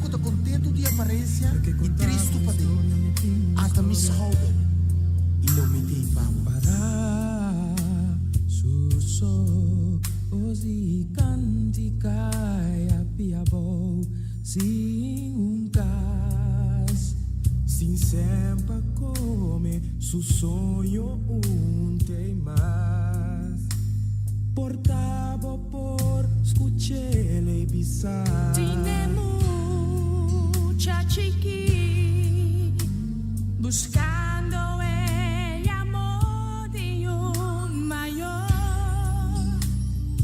ku ta kontentu di aparensia i tristu paden. Ata mi schouder i lo mi t'ei pa bo. Sin semper come su soño un te mas. Portabo por scuchele bisa. Tiene mucha chiqui buscando el amor de un mayor,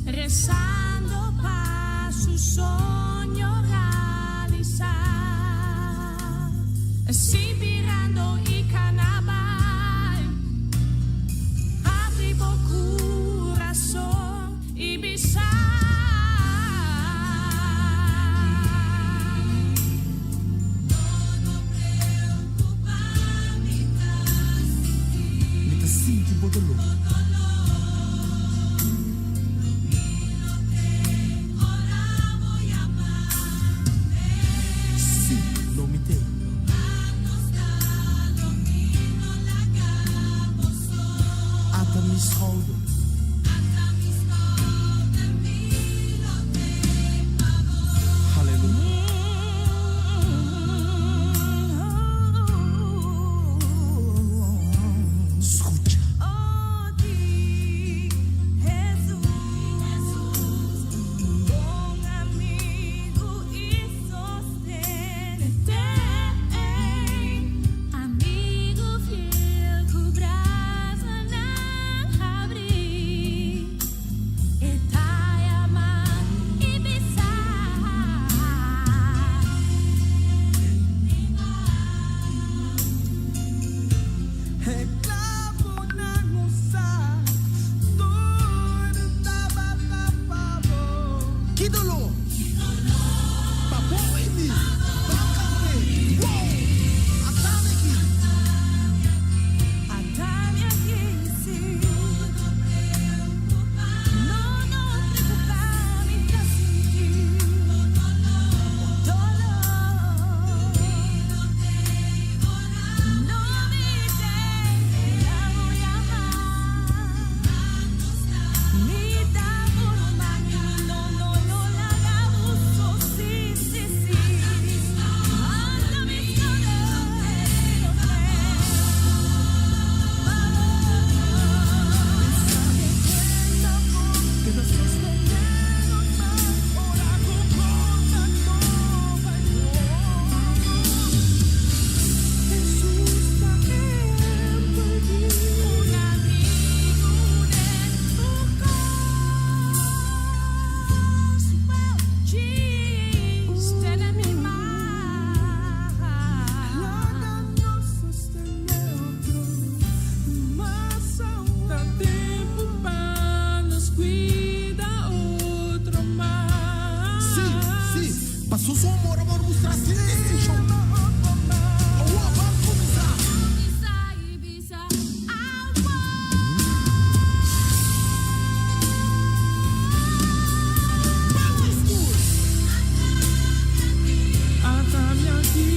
rezando pa su soño realizar, sin mirando y carnaval, abri bo corazón y bisa. Mi ta sinti bo doló. Sí, lo mi t'ei. Ata mi schouder. Haleluya. Skucha. Oh, di Jesus, bon amigo y sostenete. Amigo fiel, cu brasanan habri, e ta yama y bisa. Reclamo na usa, tur tabata pa bo. Ki doló! Pa bo i mi, ban kant'é. Wow! Ata mi aki. Ata mi aki, sí. No, no preocupa, mi ta sinti doló. No mi t'ei, ora bo yama. Mi ta ruman, no, no, no laga bo so, sí, sí, sí. Ata mi schouder, lo Que nos sostenernos más, ora cu cosnan no bay bon. Jesus ta envolvi. Un amigo den bo cos. Well, Jesus, tene mi man. Laga nos sostene otro, mas aun. Ta tempo pa nos cuida otro mas. Sí, sí. Paso su amor, amor mustra sin distinshon. Awor, ban cuminsa. Bisa y bisa, agua. Ban nos tur. Ata mi aki.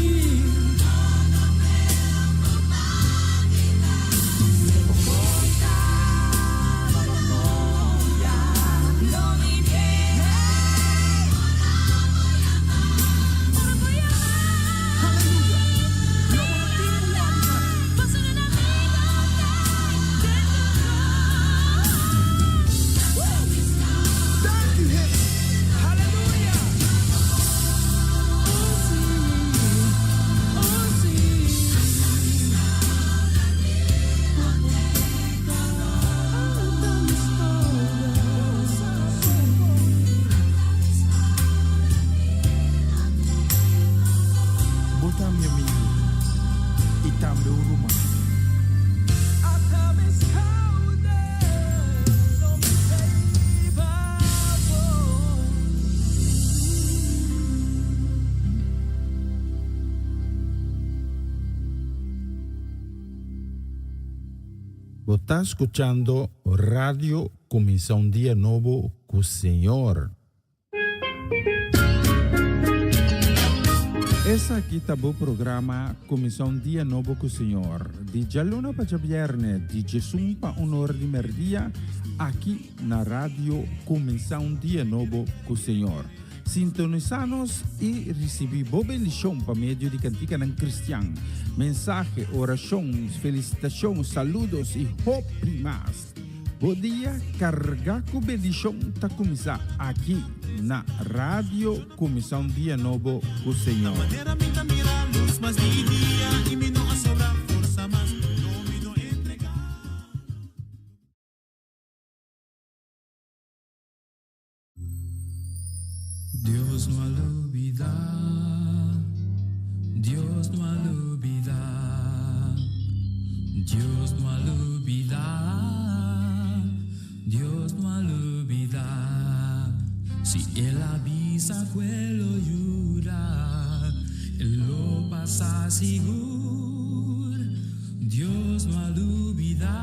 Lo mi t'ei. Ora bo yama. Aleluya. Lo bo no tin cu worry mas. Paso un amigo t'ei den doló. Thank you, Jesus. Aleluya. Oh sí, oh sí. Ata mi schouder. Bo ta mi amigo y tambe un ruman. Ata mi schouder, lo mi t'ei pa bo. Bo ta scuchando Radio Cuminsa un Dia Nobo cu Señor. Esaki ta bo programa Kuminsá un Dia Nobo ku Señor, di djaluna pa djabièrnè, di djesun pa un or di mèrdia, aki na Radio Kuminsá un Dia Nobo ku Señor. Sintonisá nos i risibí bo bendishon pa medio di kantikanan kristian, mensahe, orashon, felisitashon, saludos i hopi mas. Bo dia kargá ku bendishon ta kuminsá aki na Radio Kuminsá un Dia Nobo ku Señor. Dios no a lubida, Dios no a lubida, Dios no a lubida, Dios no a lubida. Si El a bisa cu E lo yuda, E lo pasa sigur. Dios no a lubida,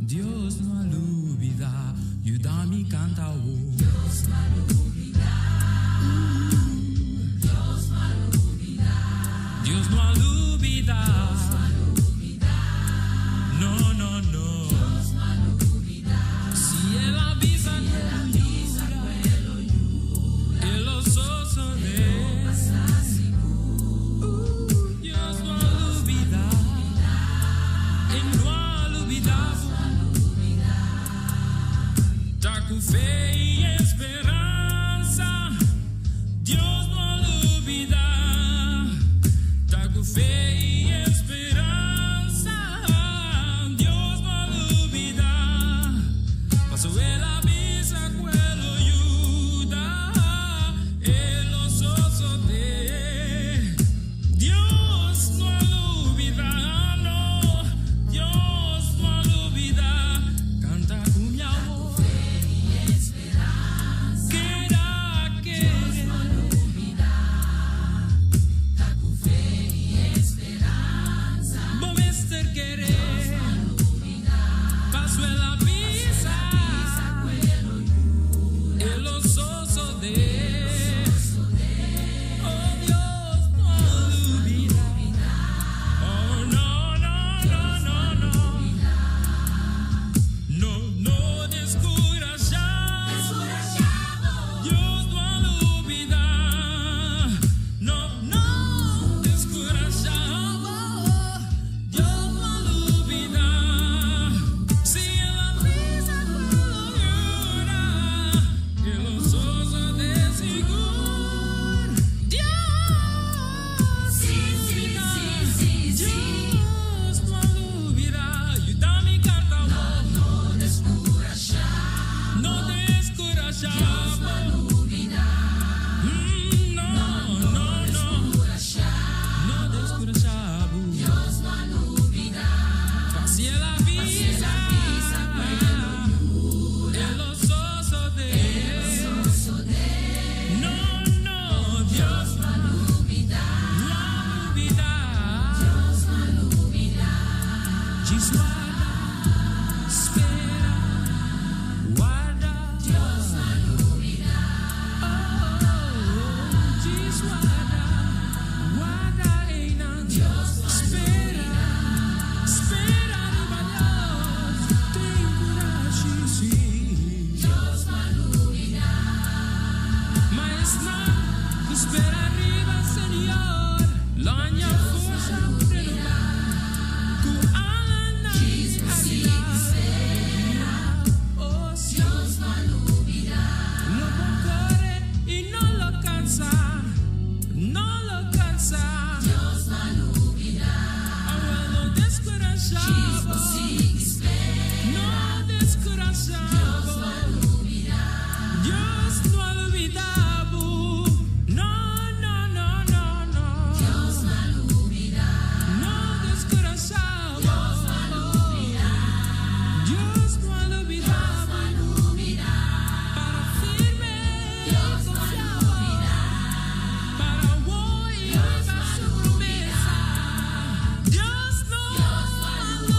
Dios no a lubida, yuda mi canta oh. Dios no a lubida, Dios no a lubida, Dios no a lubida, Dios no a lubida, no, no, no. Dios no a lubida. Si El a bisa Si El a bisa cu E lo yuda, E lo sosode. E lo pasa sigur. Dios no a lubida, E no a lubida. Ta cu fe y esperanza, Dios no a lubida. Ta cu fe y esperanza, Dios no a lubida. Paso El a bisa cu E lo yuda, E lo sosode. Dios no a lubida, no, Dios no a lubida. Canta cu mi awor. Keda, keda. Dios no a lubida, ta cu fe y esperanza. Bo mester kere. Dios no a lubida, Paso El a bisa. Bisa cu E lo yuda, E lo sosode. Oh Dios no a lubida. Oh no, no, no, no, no. No, no descurasha. Dios no a lubida. No, no descurasha. Dios no a lubida. Si El a bisa cu E lo yuda, E lo sosode sigur. Dios, Si, si, si, si, si. Dios no a lubida. Yuda mi canta. No, no descurasha. No descurasha. Dios no a lubida. No, no, no. No descurasha. Dios no a lubida. Si El a bisa. Bisa cu E lo yuda. E lo sosode. No, no, Dios No a lubida. no a lubida. Dios no a lubida. Djis warda, spera, warda. Dios no a lubida. Oh, oh, djis warda, warda einan. Dios no a Spera, spera riba Dios. Tin curashi, si. Dios no a lubida. Mas esnan cu spera riba Señor, lo haña forsa renoba. Cu alanan Djis spera. Oh, si. Dios no a lubida. Lo bo core y no lo cansa, no lo cansa. Dios no a lubida. Awel no descurasha. Si spera. No descurasha. Dios no a lubida. Dios no a lubida. No, no, no, no, no. Dios no a lubida. No descurasha. Dios no a lubida. Dios no a lubida. Dios no a lubida. Para firme. Dios no a lubida. Para hoy Dios no a su promesa. Dios no Dios no a a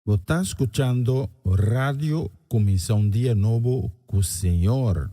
Bo ta skuchando Radio Kuminsá un Dia Nobo ku Señor.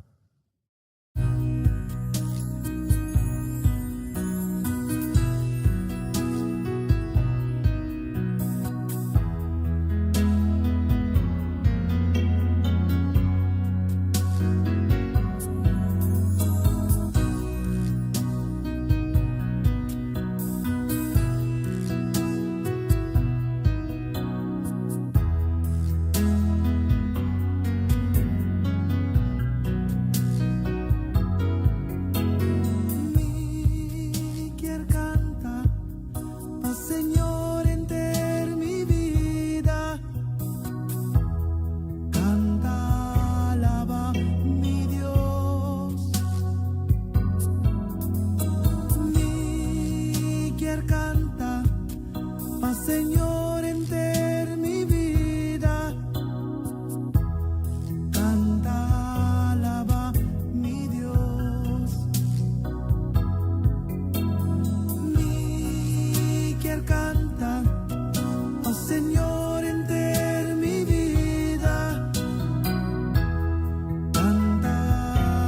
Mi kier canta pa Señor henter mi bida. Canta, alaba mi Dios. Mi kier canta pa Señor henter mi bida. Canta, alaba mi Dios. Mi kier canta pa Señor henter mi bida. Canta,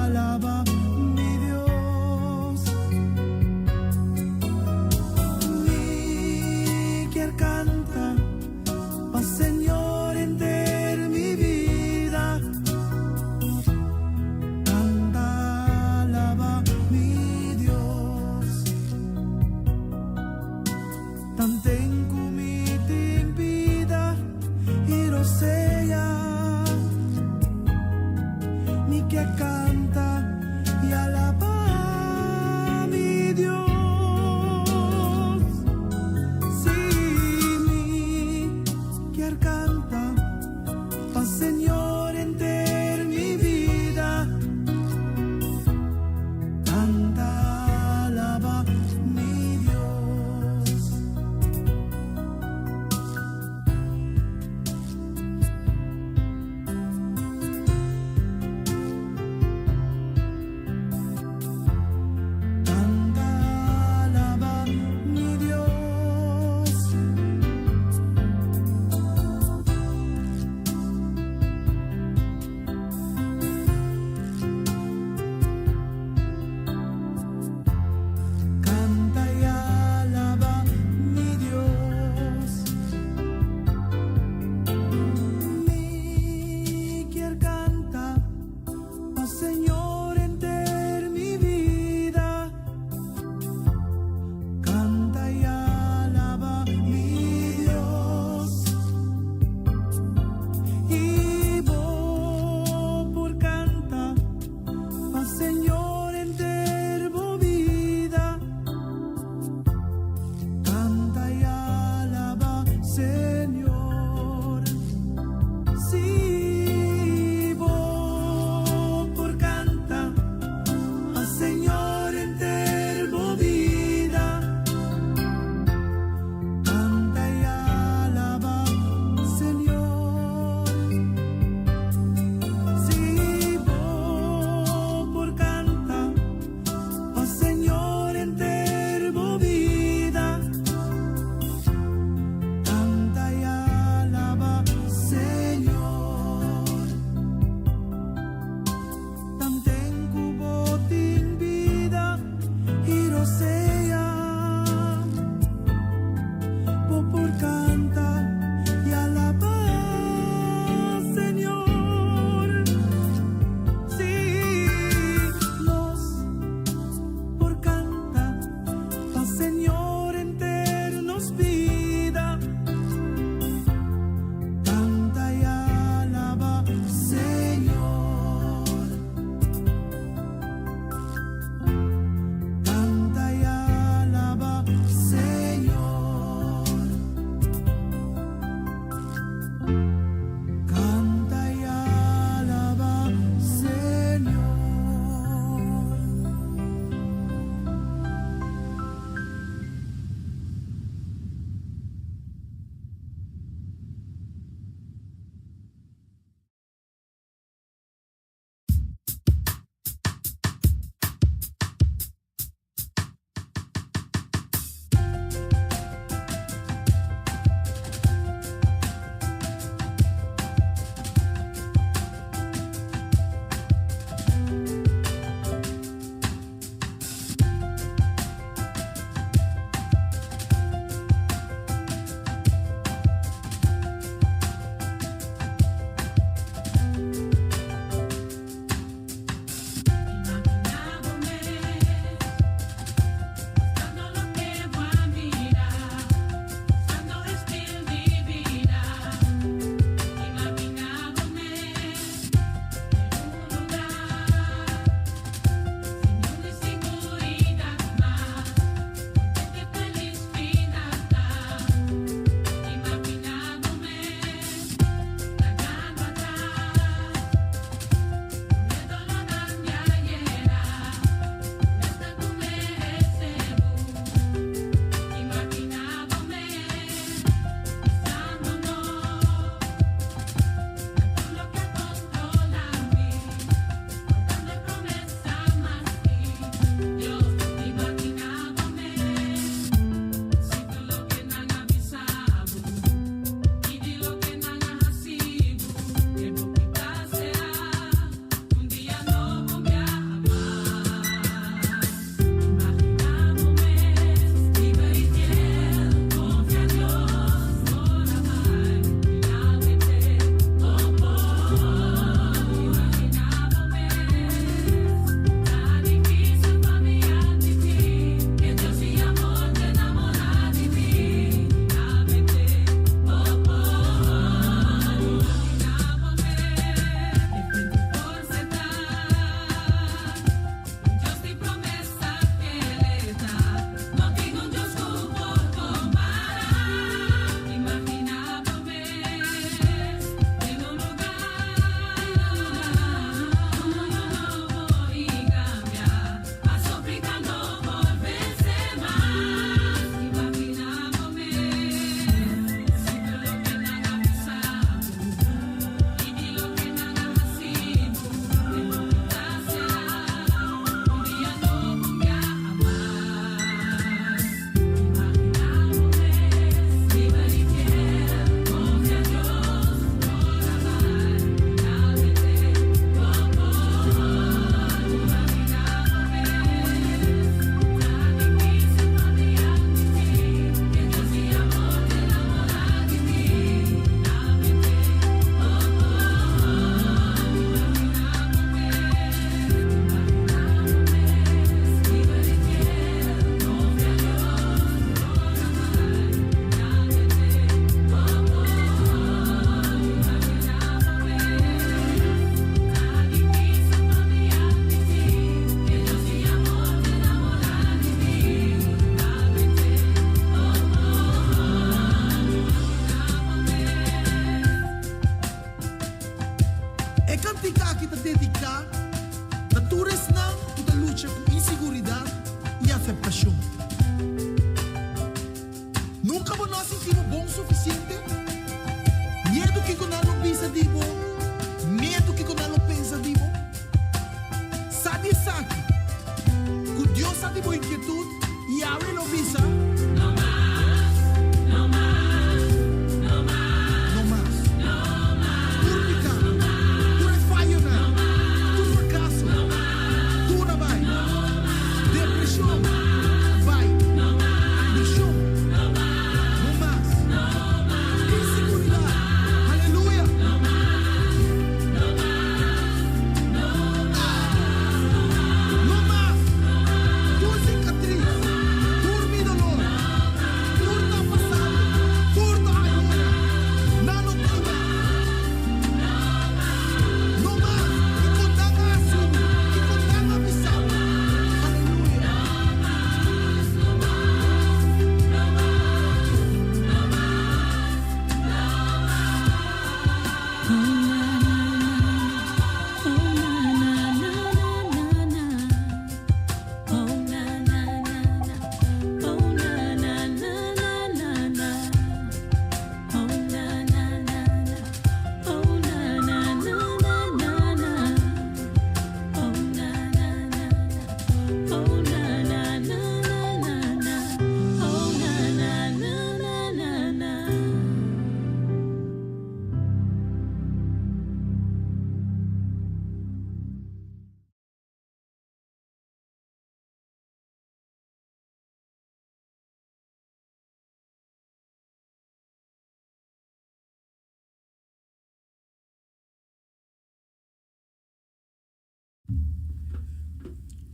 alaba mi Dios. Mi kier canta pa Señor henter mi bida. Canta, alaba mi Dios. Tanten ku mi tin bida.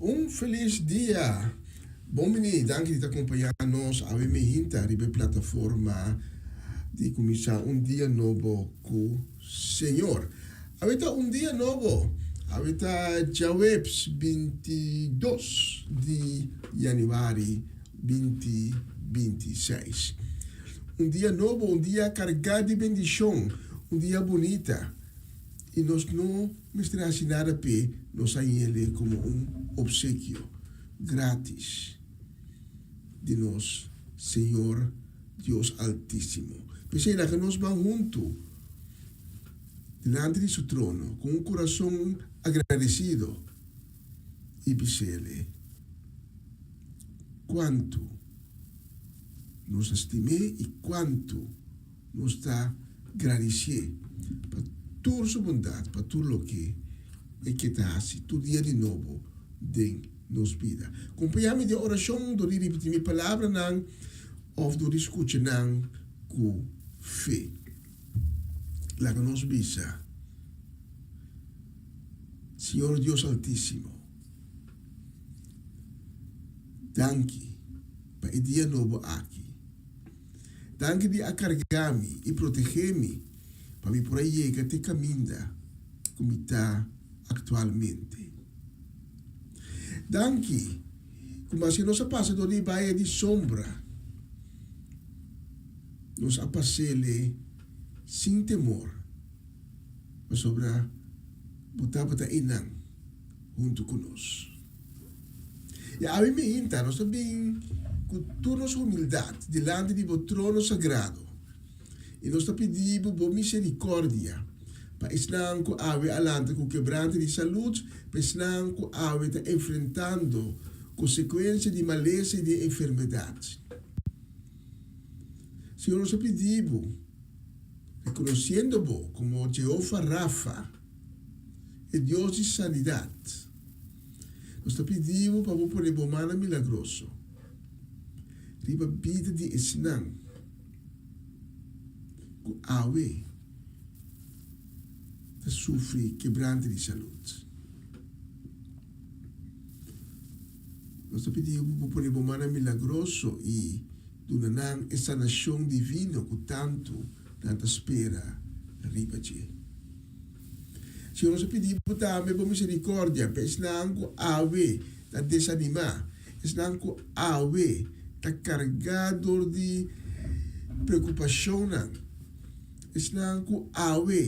Un felis dia! Bon bini, danki di ta kompañá nos awe mehinta riba e plataforma di kuminsá un dia nobo ku Señor. Awe ta un dia nobo, awe ta djaweps 22 di yanüari 2026. Un dia nobo, un dia kargá di bendishon, un dia bunita i nos no mester hasi nada p'e, nos a yende komo un opsekio grátis di nos Señor Dios Altísimo. P'esei laga nos ban huntu dilanti di su trono ku un kurason agradesido i bis'El kuantu nos ta stim'é i kuantu nos ta gradisié pa tur su bondat, pa tur loke e ke ta hasi tur dia di nobo den nos bida. Kompañá mi den orashon dor di ripití mi palabranan òf dor di skucha nan ku fe. Laga nos bisa, Señor Dios Altísimo, danki pa e dia nobo aki. Danki di a kargá mi i protegé mi pa mi por a yega te kaminda ku mi ta aktualmente. Danki ku maske nos a pasa dor di baye di sombra, nos a pas'ele sin temor, pasobra bo tabata einan huntu ku nos. I awe miinta nos ta bin ku tur nos humildat dilanti di bo trono sagrado, i nos ta pidi bo bo miserikòrdia pa esnan ku awe a lanta ku kebrante di salud, pa esnan ku awe ta enfrentando konsekuensia di malesa i di enfermedat. Señor, nos ta pidi bo, rekonosiendo bo komo Jehova Rafa, e Dios di sanidat, nos ta pidi bo pa bo pone bo mannan milagroso riba bida di esnan ku awe ta sufri kebrante di salud. Nos ta pidi bo pa pone bo mannan milagroso i duna nan e sanashon divino ku tantu nan ta spera riba dje. Señor, nos ta pidi bo tambe bo misericordia pa esnan cu awe ta desanima, esnan cu awe ta carga dor di preocupacionnan, esnan cu awe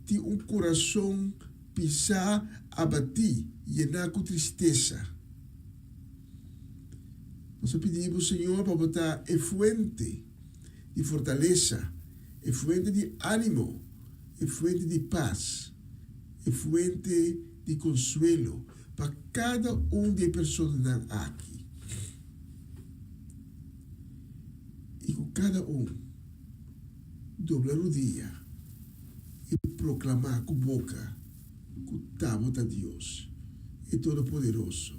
tin un curason pisa, abati, yena cu tristesa. Nos ta pidi bo, Señor, pa bo ta e fuente di fortalesa, e fuente di animo, e fuente di pas, e fuente di konsuelo pa kada un di e personanan aki. I ku kada un dobla rudia i proklamá ku boka ku ta bo ta Dios, e Todopoderoso,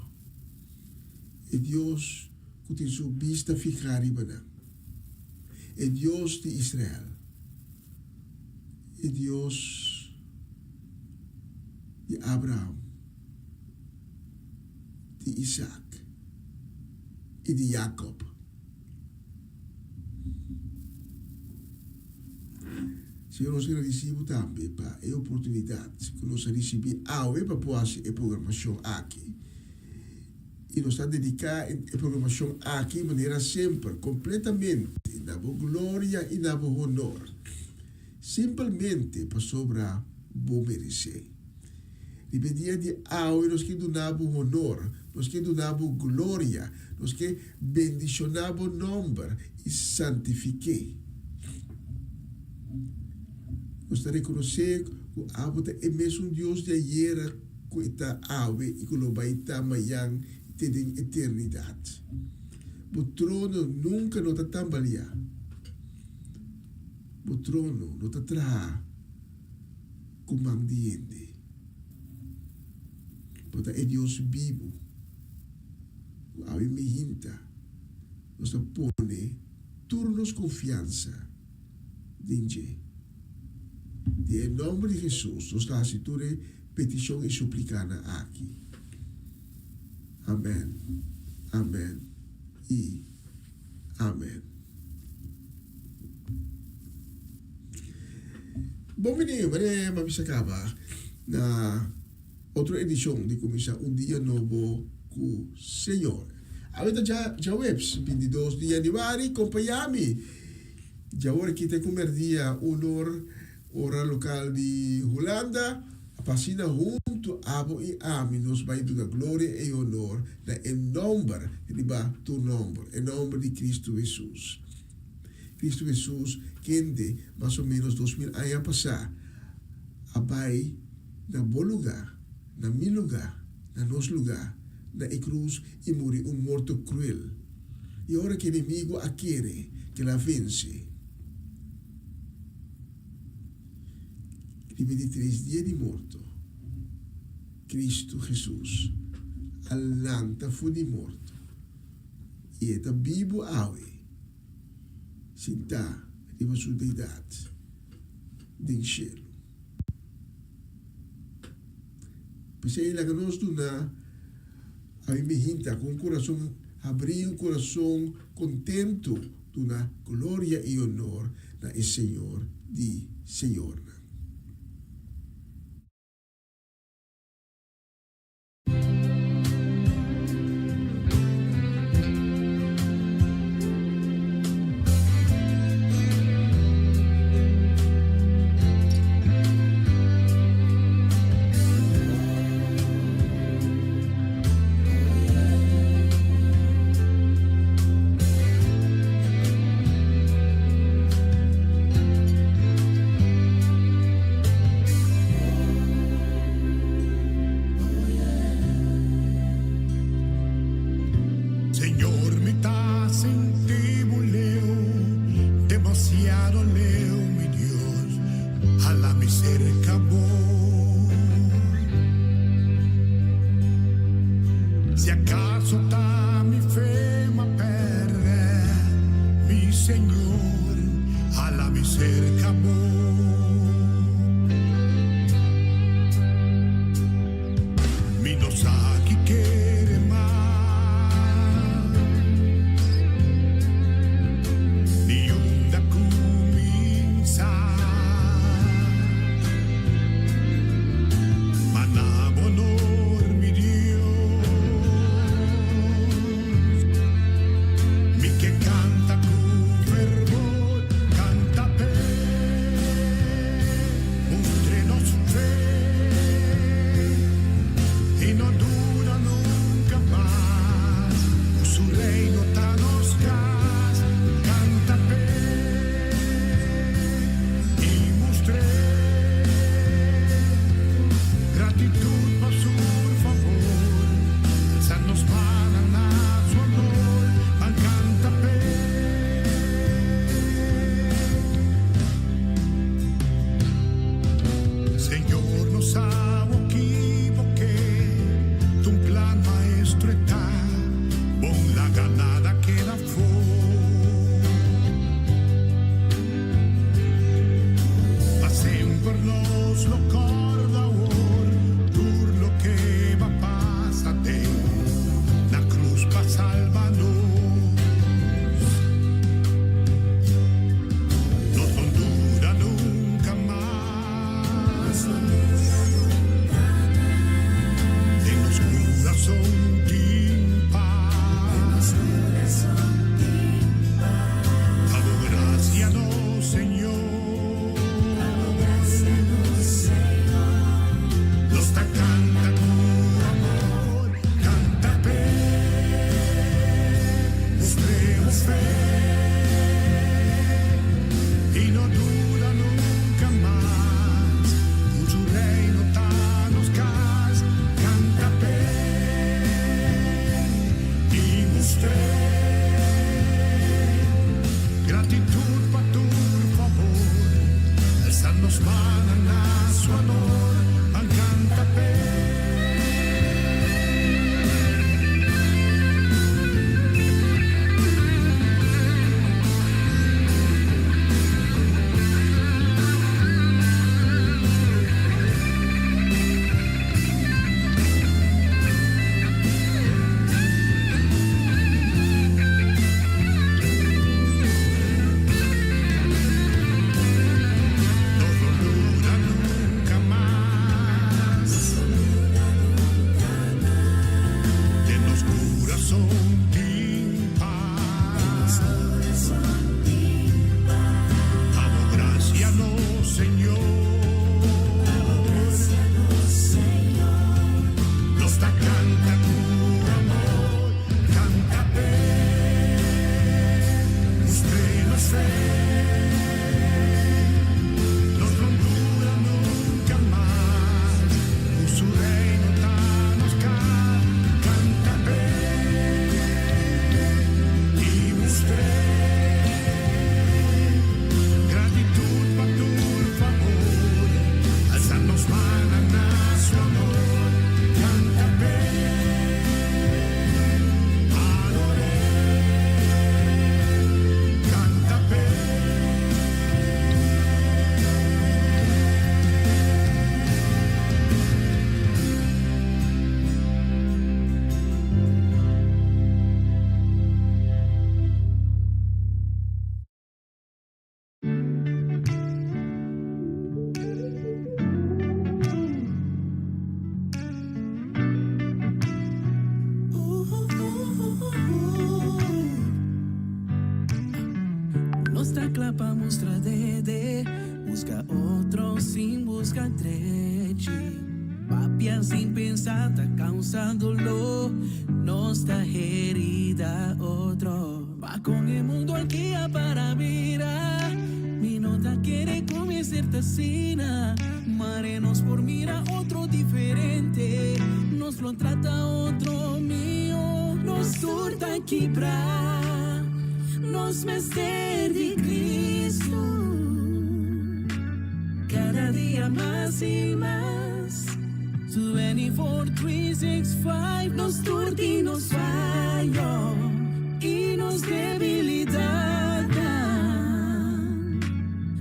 e Dios ku tin su bista fihá riba nan, e Dios di Israel. E Dios di Abraham, di Isaac i di Jacob. Señor, nos gradisí bo tambe pa e oportunidat ku nos a risibí awe pa por hasi e programashon aki. I nos ta dediká e programashon aki manera semper, kompletamente na bo gloria i na bo honor, simpelmente pasobra bo meresé. Riba e dia di awe nos ke duna bo honor, nos ke duna bo gloria, nos ke bendishoná bo nòmber i santifik'é. Nos ta rekonosé ku abo ta e mesun Dios di ayera, ku e ta awe i ku lo bai ta mayan te den eternidat. Bo trono nunka no ta tambaliá. Bo trono no ta traha ku man di hende. Bo ta e Dios bibu ku awe mihinta nos ta pone tur nos konfiansa den dje. Den e nòmber di Hesus nos ta hasi tur e petishon i suplikanan aki. Amèn, amèn i amèn. Bon bini, manera mi a bisa kaba na otro edishon di Kuminsá un Dia Nobo ku Señor. Awe ta dja djaweps, 22 di yanüari, kompañá mi djawor aki te ku mèrdia unor ora lokal di Hulanda, pa asina huntu abo i ami nos bai duna gloria i honor na e nòmber riba tur nòmber, e nòmber di Kristu Hesus. Kristu Hesus, kende mas o ménos 2000 aña pasá a bai na bo lugá, na mi lugá, na nos lugá, na e krus i muri un morto kruel. I ora ku enemigu a kere ku el a vense, riba di tres dia di morto, Kristu Hesus a lanta for di morto i e ta bibu awe, sintá riba su deidat den shelu. P'esei laga nos duna ami mi hinta ku un kurason habrí, un kurason kontentu, duna gloria i honor na e Señor di señornan. Señor mi ta sinti bo leu, demasiado leu mi Dios, hala mi cerca bo. Si acaso ta mi fe m'a perde, mi Señor, hala mi cerca bo. Mi no sa ki kere mas, ni unda kuminsá. Ma na bo honor, mi Dios, mi ke kanta ku fervor, kanta p'e. Mustre nos fe y no duda nunca mas cu su reino ta nos cas. Canta p'e y mustr'e gratitud pa su favor. Alza nos mannan na su honor, ban canta p'e. Señor no sa bo equivoque, tu plan maestro está, bon laga nada queda fo. Pa semper nos lo corda awor, tur loke ba pasa den na cruz pa salba nos. Nos no duda nunca mas. Den nos curazon tin paz. Pa bo gracia nos Señor. Nos ta canta cu amor, canta p'e, mostremos fe y no duda nunca mas, cu su reino ta nos cas, canta p'e y mostr'e gratitud pa tur favor, alza nos mannan na su honor, ban canta p'e. Husga otro sin buska drechi. Papia sin pensa ta causa dolor. Nos ta herida otro. Pa con e mundo aki a para bira. Mi no ta kere cu mester ta asina. Mare nos por mira otro diferente. Nos lo trata otro mihor. Nos tur ta kibra. Nos mester di Cristo. Cada dia mas y mas. 24, 3, 6, 5. Nos tur tin nos fayo y nos debilidad.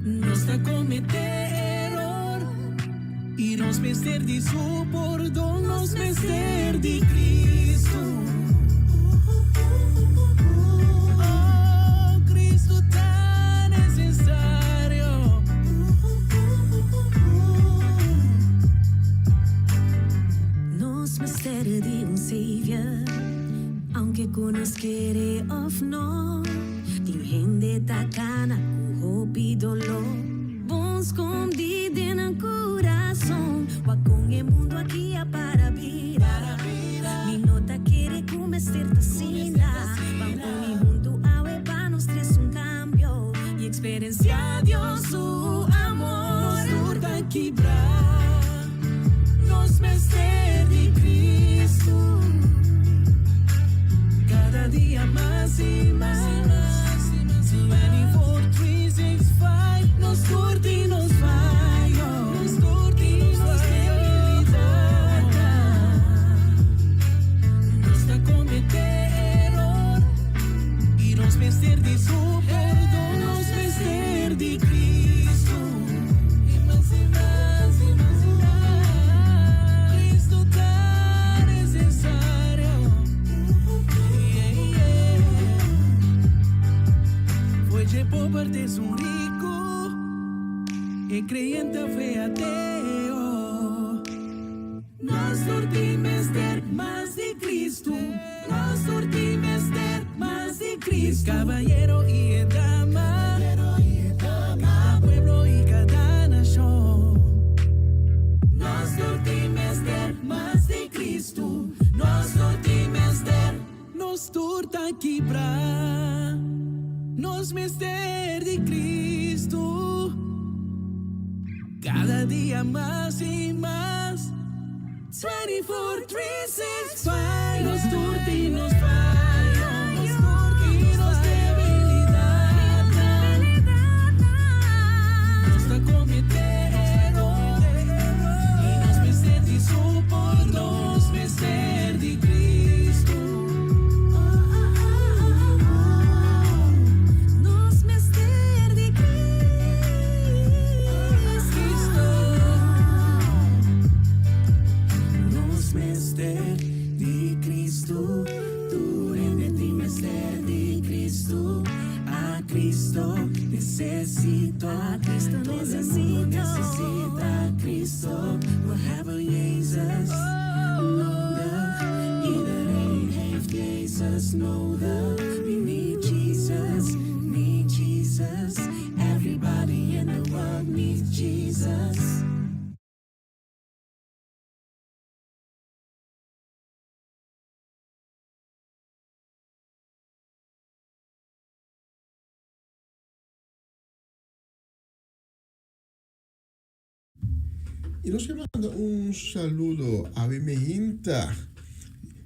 Nos ta comete eror y nos mester di su pordon. Nos mester di Cristo. Oh, Cristo ta necesario. Nos mester di un Savior, aunke cu nos kere of no. Tin hende ta cana cu hopi dolor, bon scondi den nan curason. Wak con e mundo aki a para bira. Mi no ta kere cu mester ta asina. Ban uni hunto awe pa nos trece un cambio y experiencia Dios su amor. Nos tur ta kibra, nos mester di Cristo. Cada dia mas y mas. 24, 3, 6, 5. Nos tur tin nos fayo, nos tur tin nos debilidad. Nos ta comete eror y nos mester di su pordon. Nos mester di Cristo. Y mas y mas y mas y mas. Cristo ta necesario. Yeah. Foi de pobre des un rico e creyente fe ateo. Nos tur tin mester mas di Cristo. Nos tur tin mester mas di Cristo. Caballero y dama. Cada pueblo y cada nacion. Nos tur tin mester mas di Cristo. Nos tur tin mester. Nos tur ta kibra. Nos mester di Cristo. Cada dia mas y mas. 24, 3, 6, 5. Nos tur tin nos fayo. Nos tur tin nos debilidad. Nos ta comete eror. Y nos mester di su pordon. Nos mester di Cristo. Nos mester di Cristo. Nos mester di Cristo. Tur hende tin mester di Cristo. A Cristo necesito. A Cristo Todo el mundo necesito. necesita Cristo. We hebben Jezus nodig. Iedereen heeft Jezus nodig. We need Jesus, need Jesus. Everybody in the world needs Jesus. Y nos ke manda un saludo awe meinta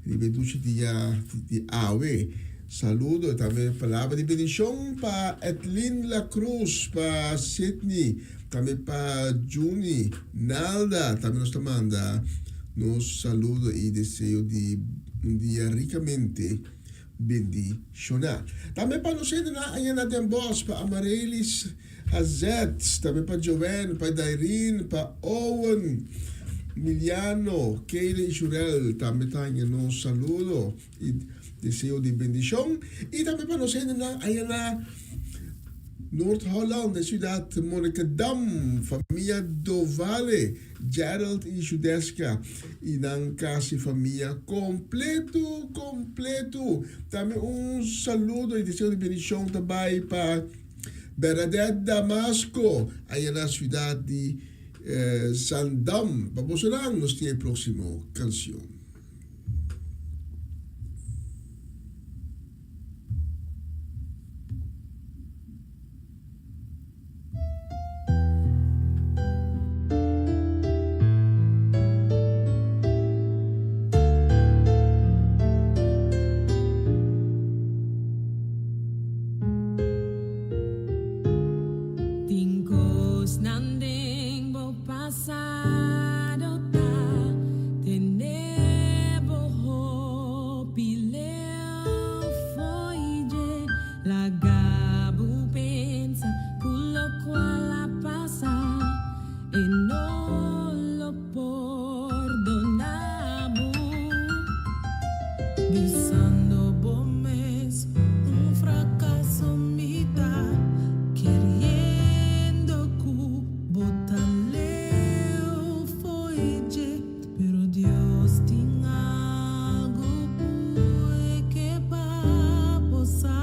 riba e dushi dia di awe. Saludo y tambe palabra di bendicion pa Edlin La Cruz, pa Sidney, tambe pa Juni, Nalda. Tambe nos ta manda nos saludo y deseo di un dia ricamente bendiciona. Tambe pa nos hendenan aña na Den Bosch, pa Amarelis Hazet, tambe pa Joanne, pa Dairine, pa Owen, Miliano, Keila y Jurel tambe ta haña nos saludo y deseo di bendicion. Y tambe pa nos hendenan aña na Noord-Holland, e ciudad Monnikendam, familia Dovale, Gerald y Judeska y nan casi familia completo, completo. Tambe un saludo y deseo di bendicion ta bay pa. Bernadette Damasco aya na ciudad di Zandam. Pa bosonan nos tin e proximo cancion. Tin kosnan den bo pasado ta tene bo hopi leu fo'i dje. Laga bo pensa ku lokual a pasa e no lo pordona bo. Bisando bo mes un frakaso mi ta keriendo ku bo ta leu fo'i dje. Pero Dios tin algu ku e ke pa bo sa.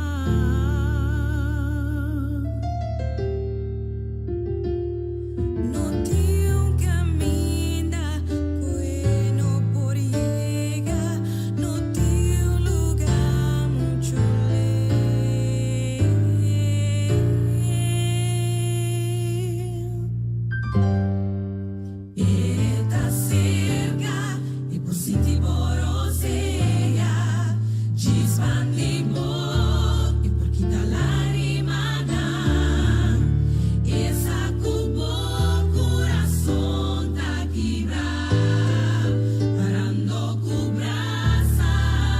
No tin un caminda cu e no por yega, no tin un luga mucho leu. E ta cerca e por sinti bo rosea, djis bandi bo e por kita lagrimanan. E sa cu bo curason ta kibra, parando cu brasa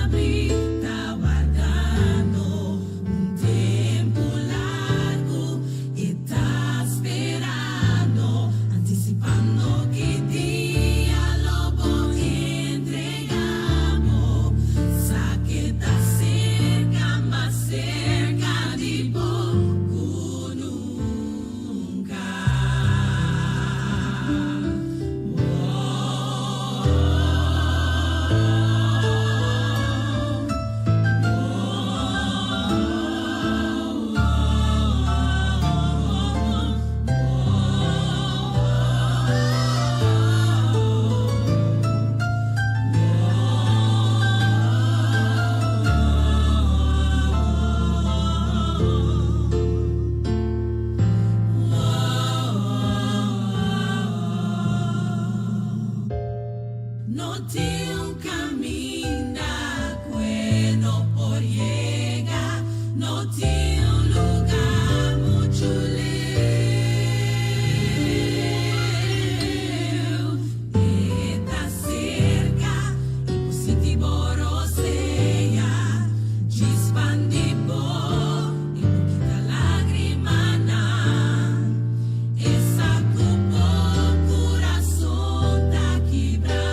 abri ta wardando un tempo largo. E ta sperando, anticipando ki dia lo bo entrega bo. Sa ke ta cerca, mas cerca di bo cu nunca. No tin un caminda cu e no por yega, no tin un luga mucho leu. E ta cerca y por sinti bo rosea, djis bandi bo y por kita lagrimanan. E sa cu bo curason ta kibra,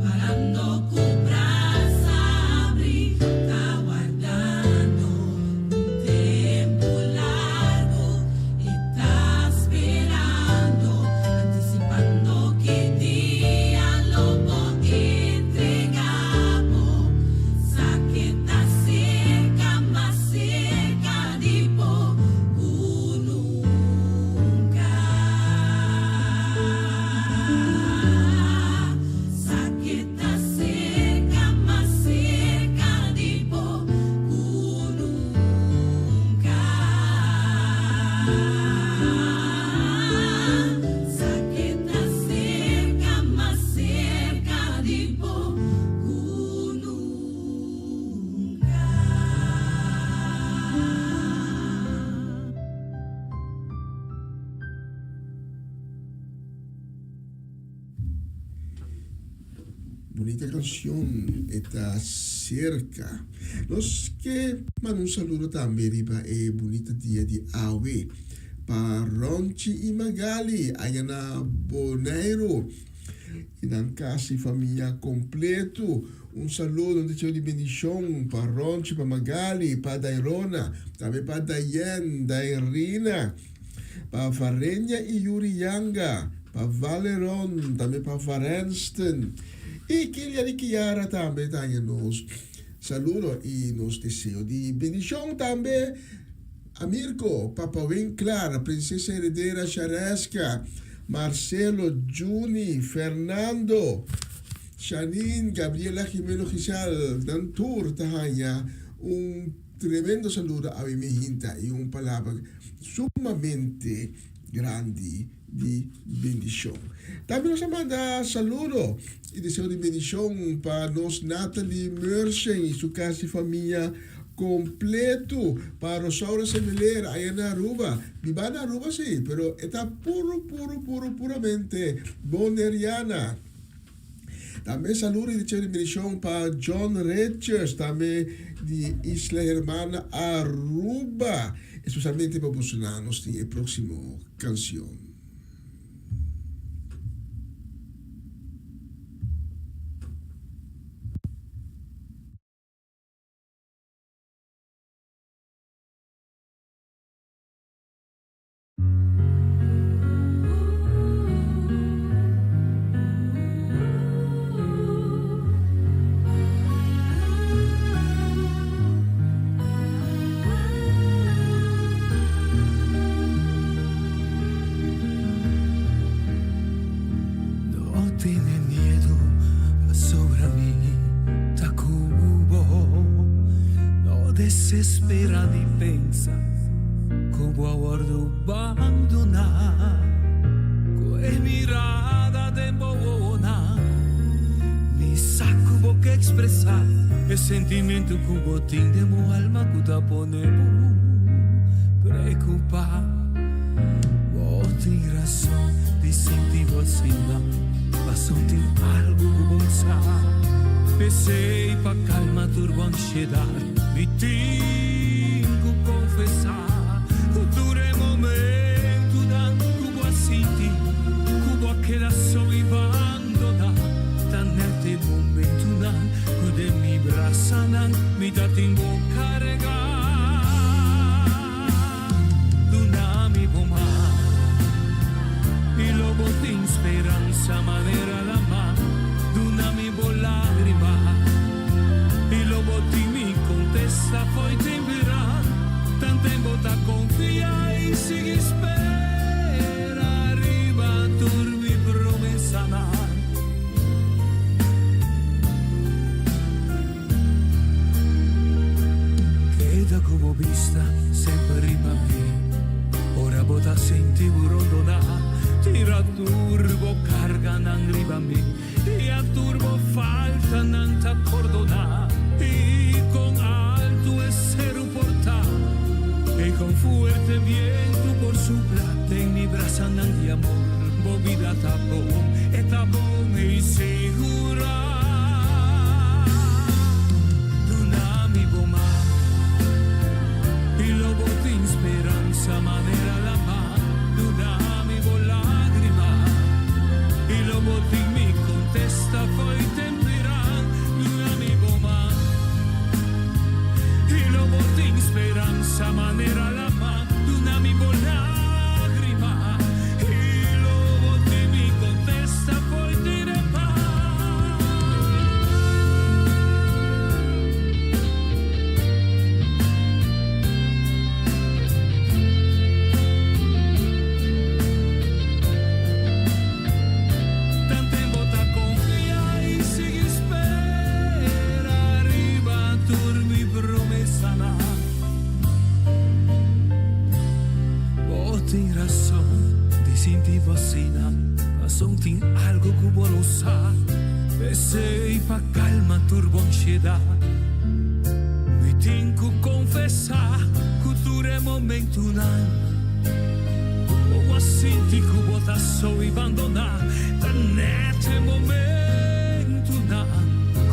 parando cu brasa abri, ta wardando un tempo largo, e ta sperando, anticipando ki dia lo bo entrega bo. Sa ke ta cerca, mas cerca di bo cu nunca. Sa ke ta cerca, mas cerca di bo cu nunca. Sa ke ta cerca, mas cerca di bo cu nunca. Bunita cancion e ta cerca. Nos ke manda un saludo tambe riba e bunita dia di awe pa Ronchi y Magali aya na Boneiru y nan casi famia completo. Un saludo, un deseo di bendicion pa Ronchi, pa Magali, pa Dairona, tambe pa Dayen, Dairina. Pa Varenia y Yuri Yanga, pa Valeron, tambe pa Varenston y Kilian y Kiara tambe ta haña nos saludo y nos deseo di bendicion tambe. Amirko, Papa Winklar, Princesa Heredera Shareska, Marcelo, Juni, Fernando, Shanine, Gabriela Jimeno Gisal, nan tur ta haña un tremendo saludo awe mi hinta y un palabra sumamente grandi di bendicion. Tambe nos a manda saludo y deseo di bendicion pa nos Natalie Mersen y su casi famia completo, pa Rosaura Semeler aya na Aruba, biba na Aruba si, pero e ta puro puro puro puramente Boneriana. Tambe saludo y deseo di bendicion pa John Richards, tambe di Isla Hermana Aruba. Especialmente pa bosonan nos tin e proximo cancion. No tene miedo pasobra mi ta cu bo. No desespera ni pensa cu bo a wordo bandona. Cu e mirada den bo wowonan mi sa cu bo ke expresa e sentimento cu bo tin den bo alma cu ta pone bo preocupa. Bo tin rason di sinti bo asina, paso tin algo cu bo sa. P'esey pa calma tur bo ansiedad mi tin cu confesa cu tur e momentonan cu bo a sinti cu bo a keda so y bandona ta net e momentonan cu den mi brasanan mi ta tin bo carga. Duna mi bo man i lo bo tin speransa manera lama. Duna mi bo lágrima i lo bo tin mi kontesta fo'i tin bira. Tanten bo ta konfia i sigui spera riba tur mi promesanan. Keda ku bo bista semper riba mi. Ora bo ta sinti bo rondoná, tira tur bo karganan riba mi, i a tur bo faltanan ta pordoná. I kon altu e seru por ta, i kon fuerte bientu por supla, den mi brasanan di amor bo bida ta bon, e ta bon i sigurá. Duna mi bo man i lo bo tin speransa manera lama. Duna mi bo lágrima i lo bo tin mi kontesta fo'i temperan. Duna mi bo man i lo bo tin speransa manera lama. Duna mi bo lágrima i lo bo tin mi kontesta fo'i tirepa. Tanten bo ta konfia i sigui spera riba tur mi promesanan. Bo tin rason di sinti bo asina, pasobra tin algo ku bo no sa. P'esei pa kalma tur bo ansiedat, mi tin ku konfesá ku tur e momentunan ku bo a sinti ku bo ta so i bandoná, ta nèt e momentunan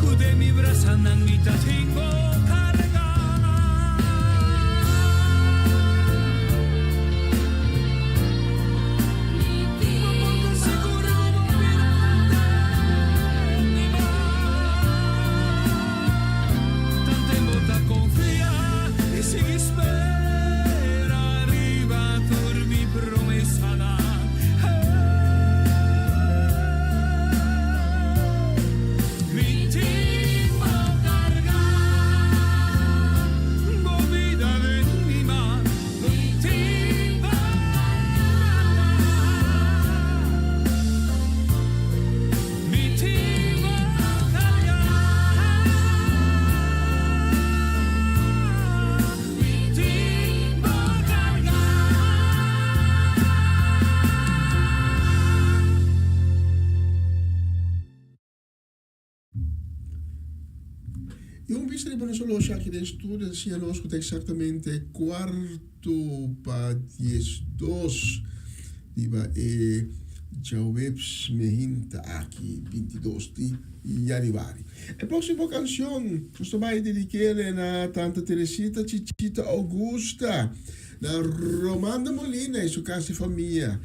ku den mi brasanan mi ta tin bo kargá. bista riba nos oloshi aki den studio ta siña nos ku ta eksaktamente kuarto pa 12 riba e djaweps mehinta aki, 22 di yanüari. E próksimo kanshon nos ta bai dedik'é na Tanta Teresita Chichita Augusta, na Romanda Molina i su kas di famia,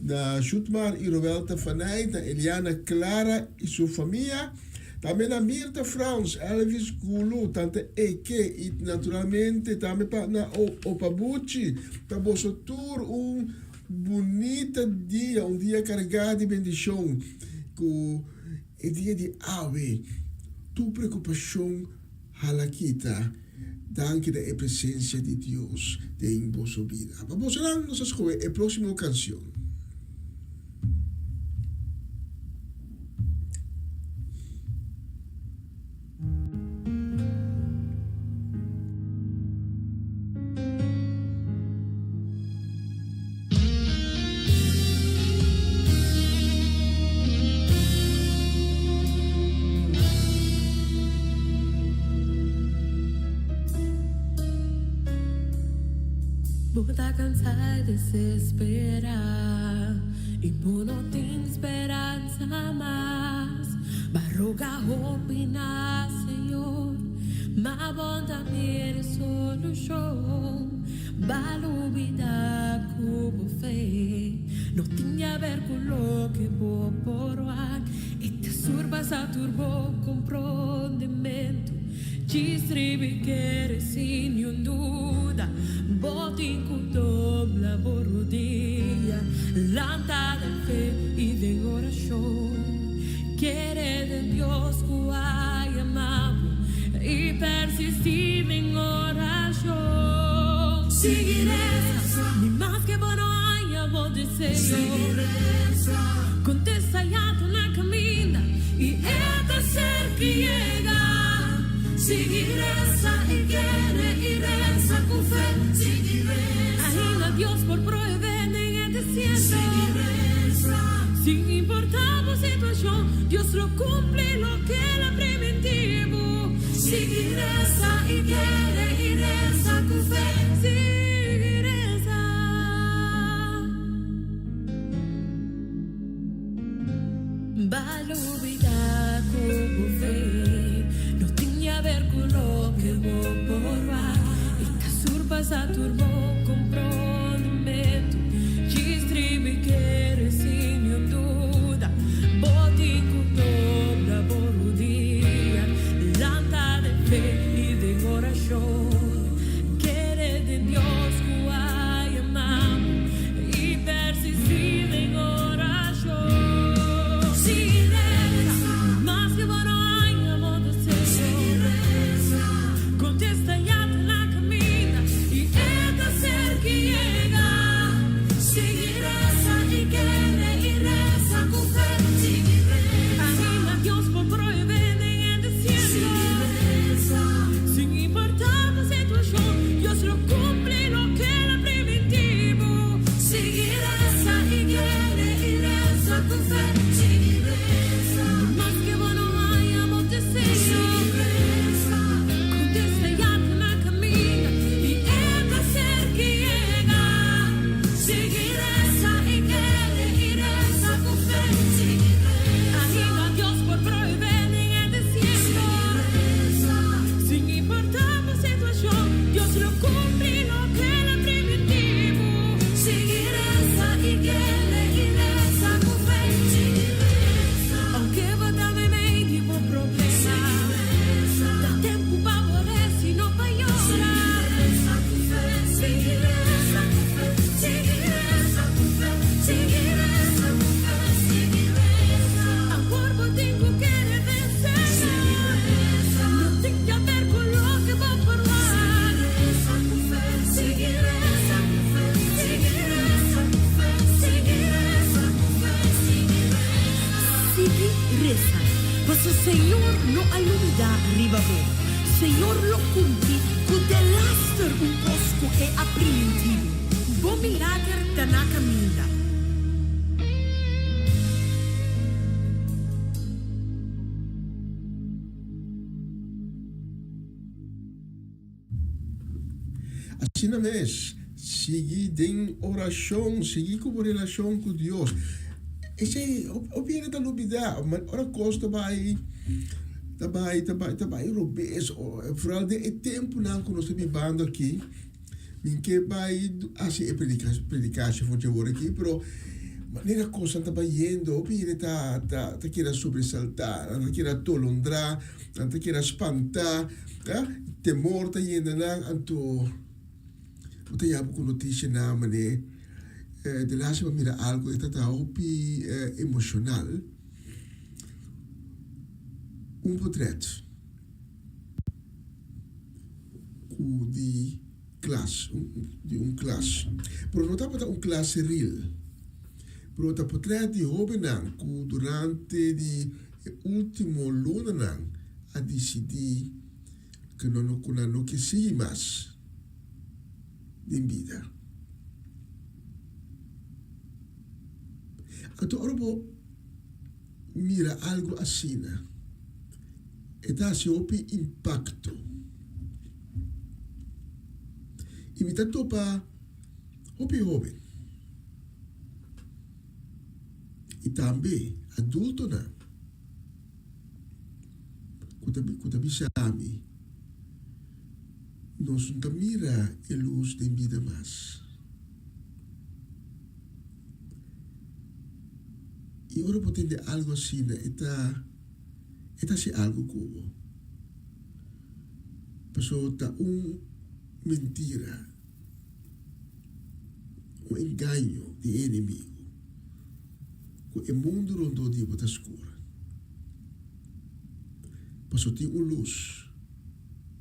na Jutmar i Roelta Fanay, na Eliana Clara i su famia, tambe na Mirta Frans, Elvis Gulu, Tanta Eke i naturalmente tambe pa na Opa Buchi. Pa boso tur un bunita dia, un dia kargá di bendishon. Ku e dia di awe tur preokupashon hala kita danki na e presensia di Dios den boso bida. Pa bosonan nos a skohe e próksimo kanshon. Bo ta cansa y desespera y bo no tin speransa mas. Ba roga hopi na Señor, ma bo ta mira solucion. Ba lubida ku bo fe no tin haber ku loke bo por wak. E ta surpasa tur bo komprondementu. Djis riba kere sin niun duda. Bo tin ku dobla bo rudia. Lanta den fe i den orashon. Kere den Dios ku a yama bo i persistí den orashon. Sigui resa, ni maske bo no haña bo deseo. Kontesta ya ta na kaminda i e ta serka yega. Sigui resa i kere i resa ku fe. Ainda Dios por prohibé den e desierto. Sin importá bo situashon, Dios lo kumpli loke el a primintí bo. Sigui resa i kere i resa ku fe. Sigui resa. Ba lubidá ku bo fe no tin haber ku loke bo por wak. E ta surpasá tur bo komprondementu. Djis tribi kere sin niun duda. Bo tin ku dobla bo rudia. Lanta den fe i den orashon. Kere den Dios ku a yama bo i persistí den orashon. Sigui resa, maske bo no haña bo deseo. Kontesta ya ta na kaminda i e ta serka i yega. Sigui resa i kere i resa ku fe. Ainda Dios por prohibé den e desierto. Sin importá bo situashon, Dios lo kumpli loke el a primintí bo. Sigui resa i kere i resa ku fe. Maske bo no haña bo deseo, kontesta ya ta na kaminda i e ta serka i yega. Sigui resa i kere i resa ku fe. Ainda Dios por prohibé den e desierto. Sin importá bo situashon, Dios lo kumpli loke el a primintí bo. Sigui resa i kere i resa ku fe. Aunke bo ta meimei di bo problema, ta tempu pa bo resa i no pa yora. Sigui resa ku fe, sigui resa ku fe, sigui resa ku fe, sigui resa. Awor bo tin ku kere vense. No tin ke haber ku loke bo por wak. Sigui resa ku fe, sigui resa ku fe, sigui resa ku fe, sigui resa. Sigui resa, paso Señor no a lubidá riba bo. Señor lo kumpli ku delaster un kos ku e a primintí bo. Bo milager ta na kaminda. Asina mes, sigui den orashon, sigui ku bo relashon ku Dios. Esei hopi hende ta lubidá, ora kos ta bai ta bai ta bai ta bai robes, foral den e tempunan ku nos ta bibando aki, mi ke bai hasi e predikashon for dje wor aki, pero manera kosnan ta bayendo hopi hende ta ta keda sobresaltá, nan ta keda tolondrá, nan ta keda spantá. Temor ta yena nan, anto bo ta yama ku notisianan manera de laatste bo a mira algu e ta ta hopi emoshonal. Un potrèt ku di klas, di un klas, pero no tabata un klas seril, pero ta potrèt di hóbennan ku durante di e último lunanan a disidí ku nan no ku nan no ke sigui mas den bida. Anto ora bo mira algu asina, e ta hasi hopi impakto. I mi ta topa hopi hóben i tambe adultonan. Ku ta ku ta bisa mi, Nos no ta mira e lus den bida mas. I ora bo tende algu asina, e ta e ta hasi algu ku bo. Pasobra ta un mentira, un engaño di e enemigu. Ku e mundu rondó di bo ta skur. Pasobra tin un lus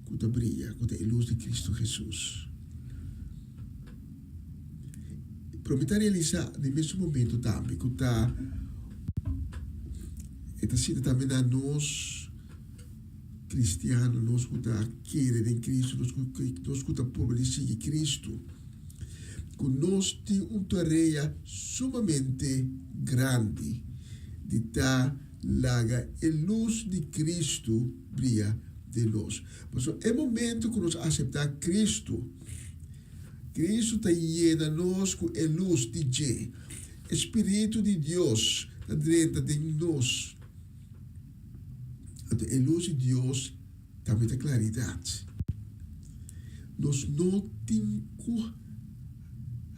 ku ta bria, ku ta e lus di Kristu Hesus. Pero mi ta realisá den mesun momentu tambe ku ta e ta sinta tambe na nos kristiano, nos ku ta kere den Kristu, nos ku nos ku ta purba di sigui Kristu. Ku nos tin un tarea sumamente grandi di ta laga e lus di Kristu bria den nos. Pasobra e momento ku nos aseptá Kristu, Kristu ta yena nos ku e lus di dje. E spiritu di Dios ta drenta den nos. Anto e lus di Dios Tambe ta klaridat. Nos no tin ku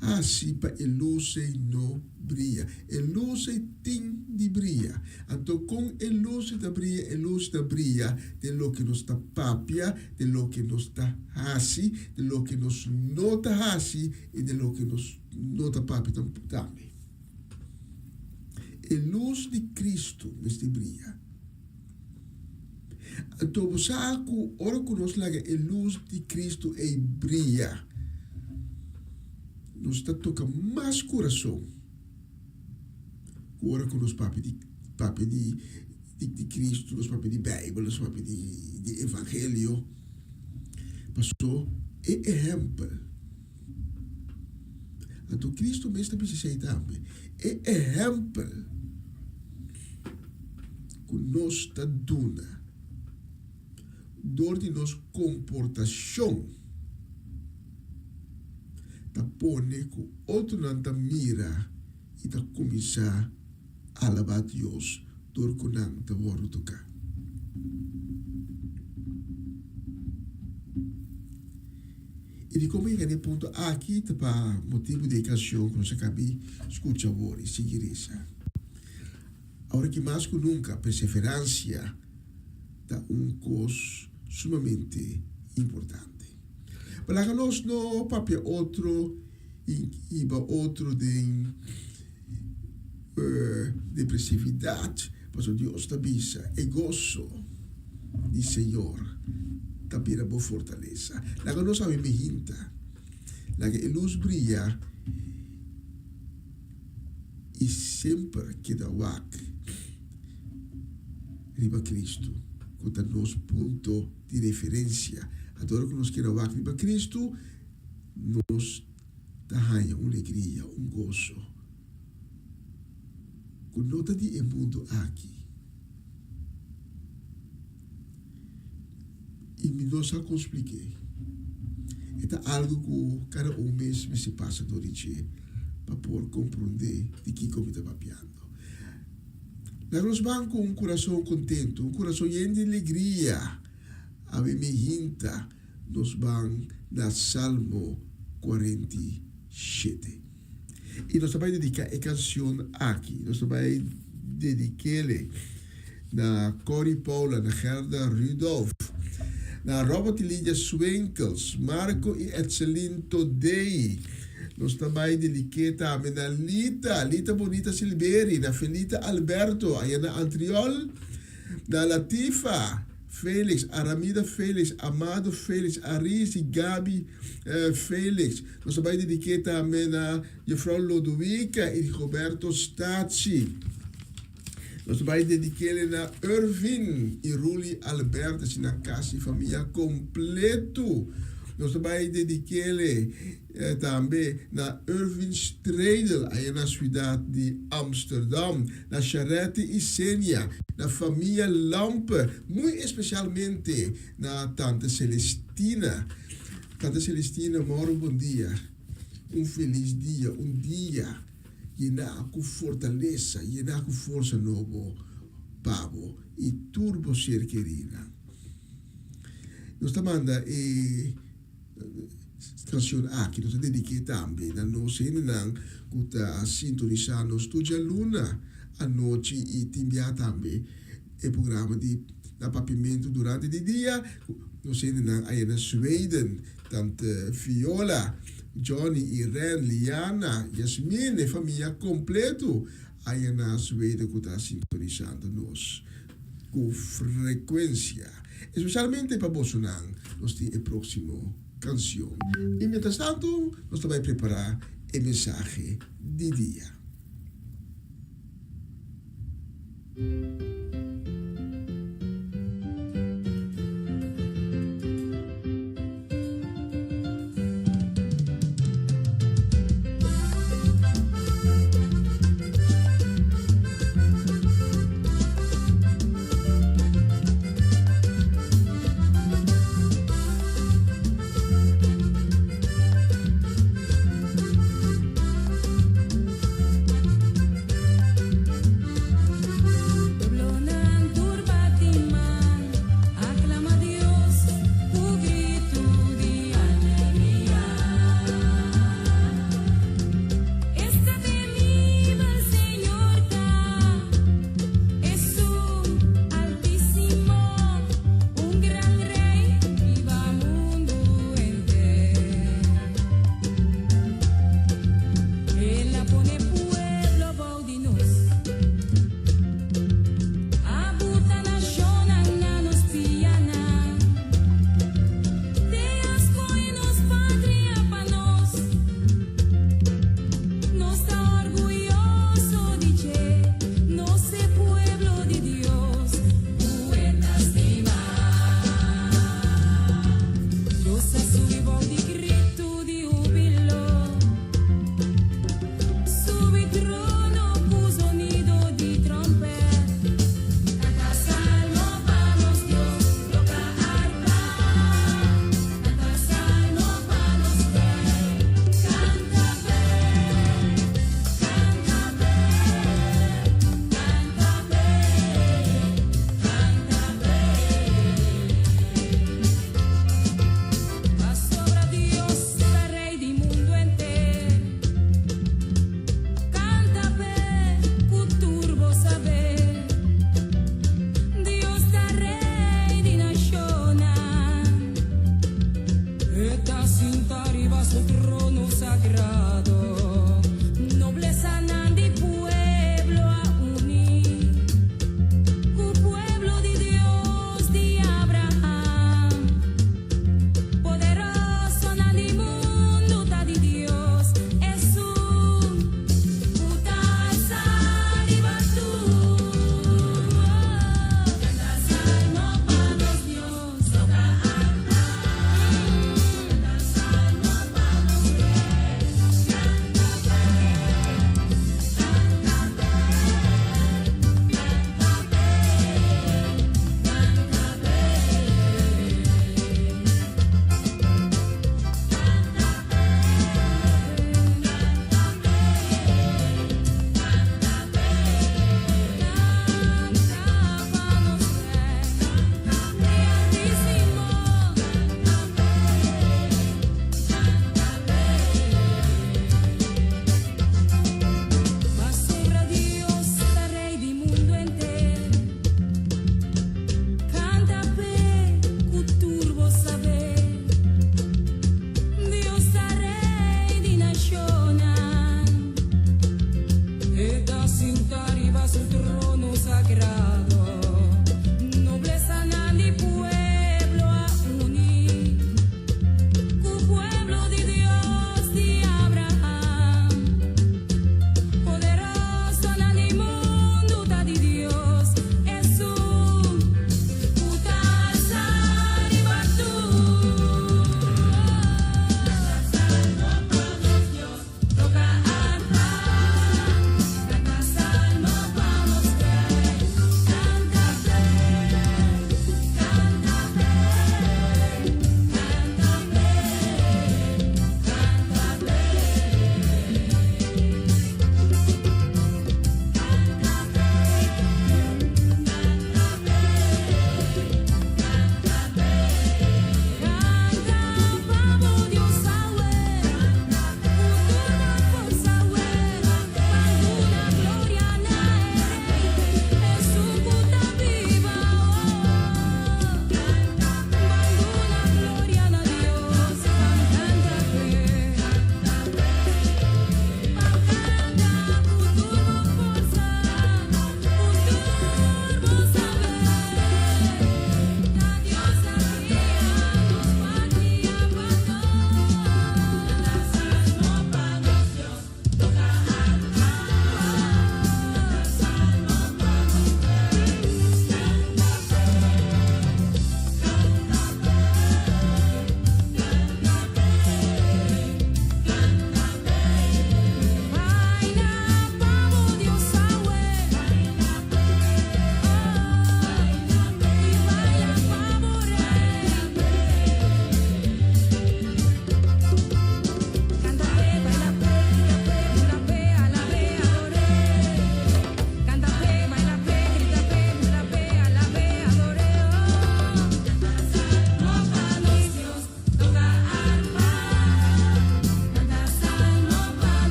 hasi pa e lus ei no bria. E lus ei tin di bria. Anto kon e lus ei ta bria? E lus ta bria den loke nos ta papia, den loke nos ta hasi, den loke nos no ta hasi i den loke nos no ta papia tambe. E lus di Kristu mester bria. Anto bo sa ku ora ku nos laga e lus di Kristu ei bria, nos ta toka mas kurason ku ora ku nos papia di papia di di Kristu, nos papia di Beibel, nos papia di di evangelio. Paso e ehèmpel, anto Kristu mes ta bisa esei tambe, e ehèmpel. Ku nos ta duna dor di nos komportashon ta pone ku otronan ta mira i ta kuminsá alabá Dios dor ku nan ta wòrdu toká. I dikon mi yega na e punto aki ta pa motibu di e kanshon ku nos a kabi skucha awor i sigui resa. Awor ki mas ku nunka perseveransia ta un kos sumamente importante. Pa laga nos no papia otro i hiba otro den depresividat, pasobra Dios ta bisa, E goso di Señor ta bira bo fortalesa. Laga nos awe mihinta, laga e lus bria. I semper keda wak riba Kristu, ku ta nos punto di referensia. Anto ora ku nos keda wak riba Kristu, nos ta haña un legria, un goso ku no ta di e mundu aki. I mi no sa kon splik'é. E ta algu ku kada un mes mester pasa dor di dje pa por komprondé di kiko mi ta papiando. Laga nos ban ku un kurason kontentu, un kurason yen di alegria. Awe mi hinta nos ban na Salmo 47. I nos ta bai dediká e kansion aki, nos ta bai dedik'ele na Corrie Paula, na Gerda Rudolph, na Robert i Lidia Swinkels, Marco i Etselin Todei. Nos ta bai dedik'é tambe na Lita, Lita Bonita Silberi, na Felita Alberto, aya na Antriol, na Latifa Felix, Aramida Felix, Amado Felix, Aris i Gaby Felix. Nos ta bai dedik'é tambe na Juffrouw Lodowica i Rigoberto Stachi. Nos ta bai dedik'é na Irvin i Ruli Albertus i nan kas i famia kompletu. Nos ta bai dedik'é tambe na Irvin Stredel aya na siudat di Amsterdam, na Sharette i Senia, na famia Lampe, muy espesialmente na Tante Celestina. Tante Celestina, moro bon dia. Un felis dia, un dia yená ku fortalesa, yená ku forsa nobo pa bo i tur bo ser kerinan. Nos ta manda e kanshon aki, nos ta dedik'é tambe na nos hendenan ku ta sintonisá nos tur djaluna anochi i tin bia tambe e programa di Na Papiamentu durante di dia. Nos hendenan aya na Sweden, tante Viola, Johnny, Irene, Liana, Yasmin, e famia kompleto aya na Sweden ku ta sintonisando nos ku frekuensia. Espesialmente pa bosonan nos tin e próksimo kansion. I mientras tanto nos ta bai prepará e mensahe di dia.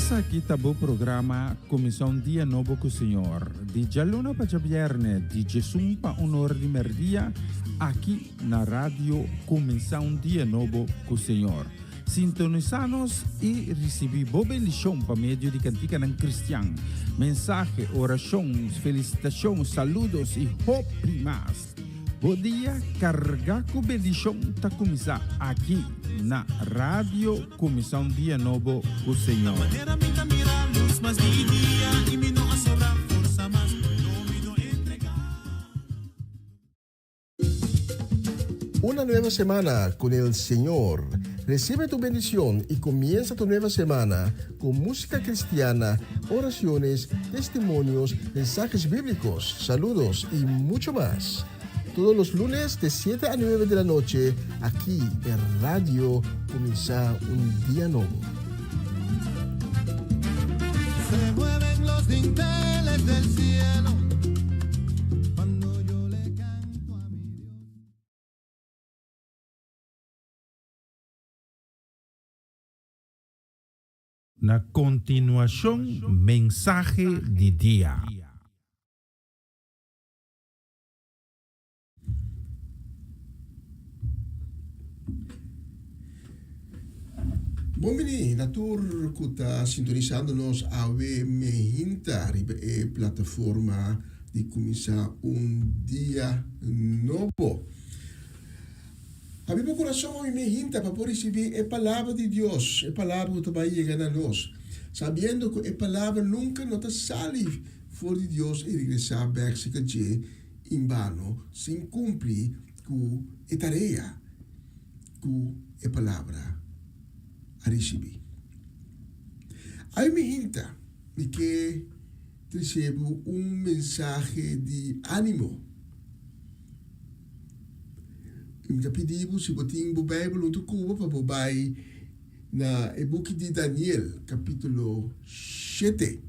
Esaki ta bo programa Kuminsá un Dia Nobo ku Señor, di djaluna pa djabièrnè di djesun pa un or di mèrdia, aki na Radio Kuminsá un Dia Nobo ku Señor. Sintonisá nos i risibí bo bendishon pa medio di kantikanan kristian, mensahe, orashon, felisitashon, saludos i hopi mas. Bo dia kargá ku bendishon ta kuminsá aki na Radio Kuminsá un Dia Nobo ku Señor. Una nueva semana con el Señor. Recibe tu bendición y comienza tu nueva semana con música cristiana, oraciones, testimonios, mensajes bíblicos, saludos y mucho más. Todos los lunes de 7 a 9 de la noche, aquí en Radio Comienza un Día Nuevo. Se mueven los dinteles del cielo cuando yo le canto a mi Dios. Na kontinuashon mensahe di dia. Bon bini na tur ku ta sintonisando nos awe mehinta riba e plataforma di Kuminsá un Dia Nobo. Habri bo kurason awe mehinta pa por risibí e Palabra di Dios, e Palabra ku ta bai yega na nos, sabiendo ku e Palabra nunka no ta sali for di Dios i regresá bèk serka dje inbano sin kumpli ku e tarea ku e Palabra a risibí. Awe mehinta mi ke trese bo un mensahe di ánimo. Mi ta pidi bo si bo tin bo Bijbel huntu ku bo pa bo bai na e buki di Daniel kapítulo shete.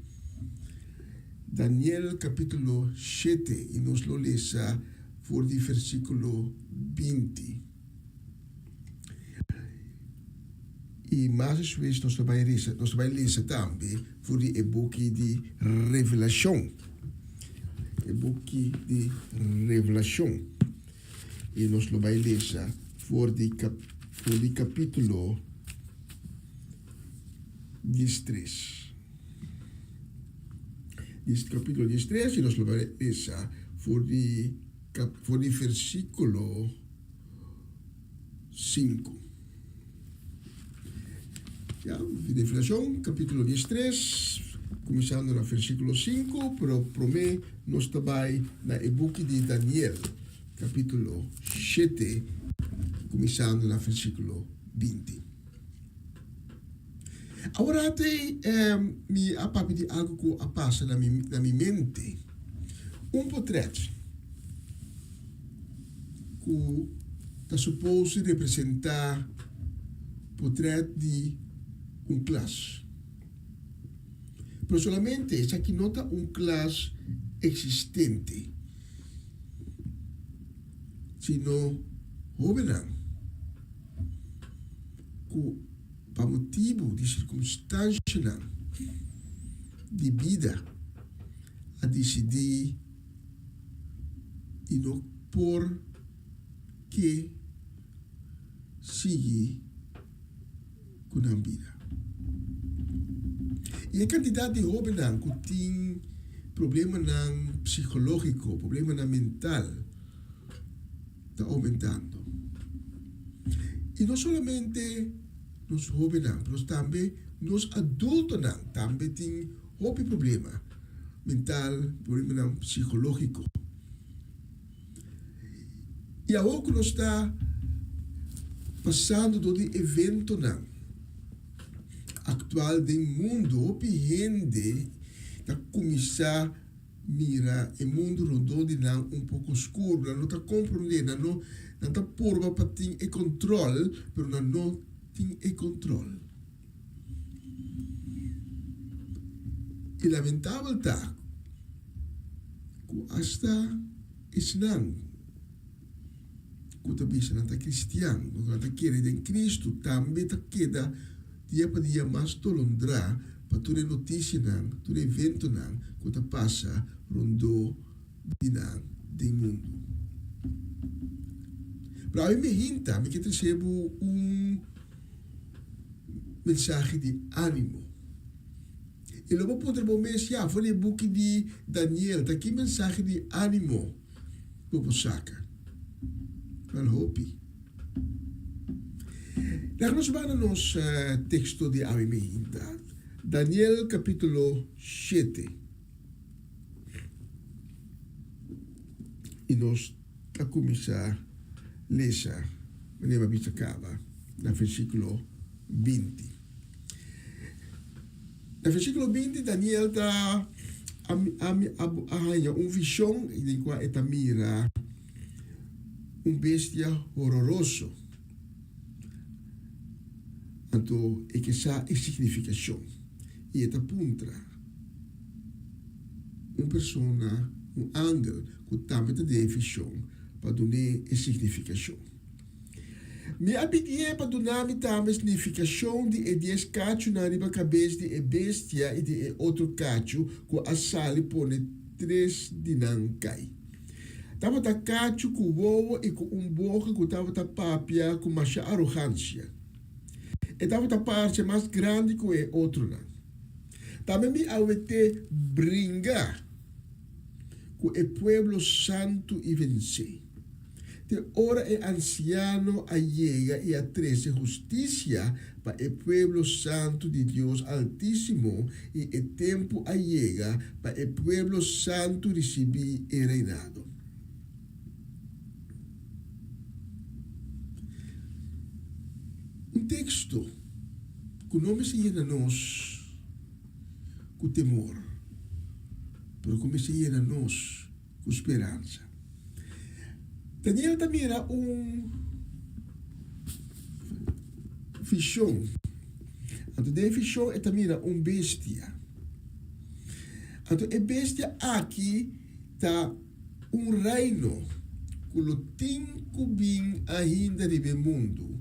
Daniel kapítulo shete i nos lo lesa for di versíkulo 20. I mas despues nos ta bai resa, nos ta bai lesa tambe for di e buki di Revelashon. E buki di Revelashon. I nos lo bai lesa for di kap, for di kapítulo diestres. Dies, kapítulo diestres i nos lo bai lesa for di kap, for di versíkulo 5. Ya, Revelacion capítulo 13, kuminsando na versíkulo 5, pero promé nos ta bai na e buki di Daniel, capítulo 7, kuminsando na versíkulo 20. Awor ate eh, mi a papia di algo ku a pasa na mi, na mi mente. Un potret ku ta supos representá potret di un klas. Pero solamente esaki no ta un klas eksistente, sino hóbennan ku pa motibu di sirkunstanshanan di bida a disidí di no por ke sigui ku nan bida. I e kantidat di hóbennan ku tin problemanan psikológiko, problemanan mental, ta oumentando. I no solamente nos hóbennan, pero tambe nos adultonan tambe tin hopi problema mental, problemanan psikológiko. I awor ku nos ta pasando dor di eventonan aktual den mundu, hopi hende ta kuminsá mira e mundu rondó di nan un poko skur. Nan no ta komprondé, nan no, nan ta purba pa tin e kontròl, pero nan no tin e kontròl. I lamentabel ta ku asta esnan ku ta bisa nan ta kristian, ku nan ta kere den Kristu, tambe ta keda dia pa dia mas tolondrá. pa tur e notisianan, tur e eventonan ku ta pasa rondó di nan den mundu. Pero awe mi hinta, mi ke trese bo un mensahe di ánimo. I lo bo puntra bo mes, Ya, for di e buki di Daniel, ta ki mensahe di ánimo bo por saka? Wèl, hopi. Laga nos bai na nos teksto di awe mainta, Daniel kapítulo shete. I nos ta kuminsá lesa manera mi a bisa kaba na versíkulo 20. Na versíkulo 20 Daniel ta a haña un vishon den kua e ta mira un bestia hororoso. Anto e ke sa e signifikashon i e ta puntra un persona, un angel ku tambe ta den e vishon pa dun'é e signifikashon. Mi a pidié pa duna mi tambe signifikashon di e dies kachunan riba kabes di e bestia i di e otro kachu ku a sali pone tres di nan kai. Tabata kachu ku wowo i ku un boka ku tabata papia ku masha arogansia. E tabata parse mas grandi ku e otronan. Tambe mi a wet'é bringa ku e pueblo santu i vens'é. Te ora e ansiano a yega i a trese hustisia pa e pueblo santu di Dios Altísimo, i e tempu a yega pa e pueblo santu risibí e reinado. Un teksto ku no mester yena nos ku temor, pero ku mester yena nos ku speransa. Daniel ta mira un vishon. Anto den e vishon e ta mira un bestia. Anto e bestia aki ta un reino ku lo tin ku bin ainda riba e mundu.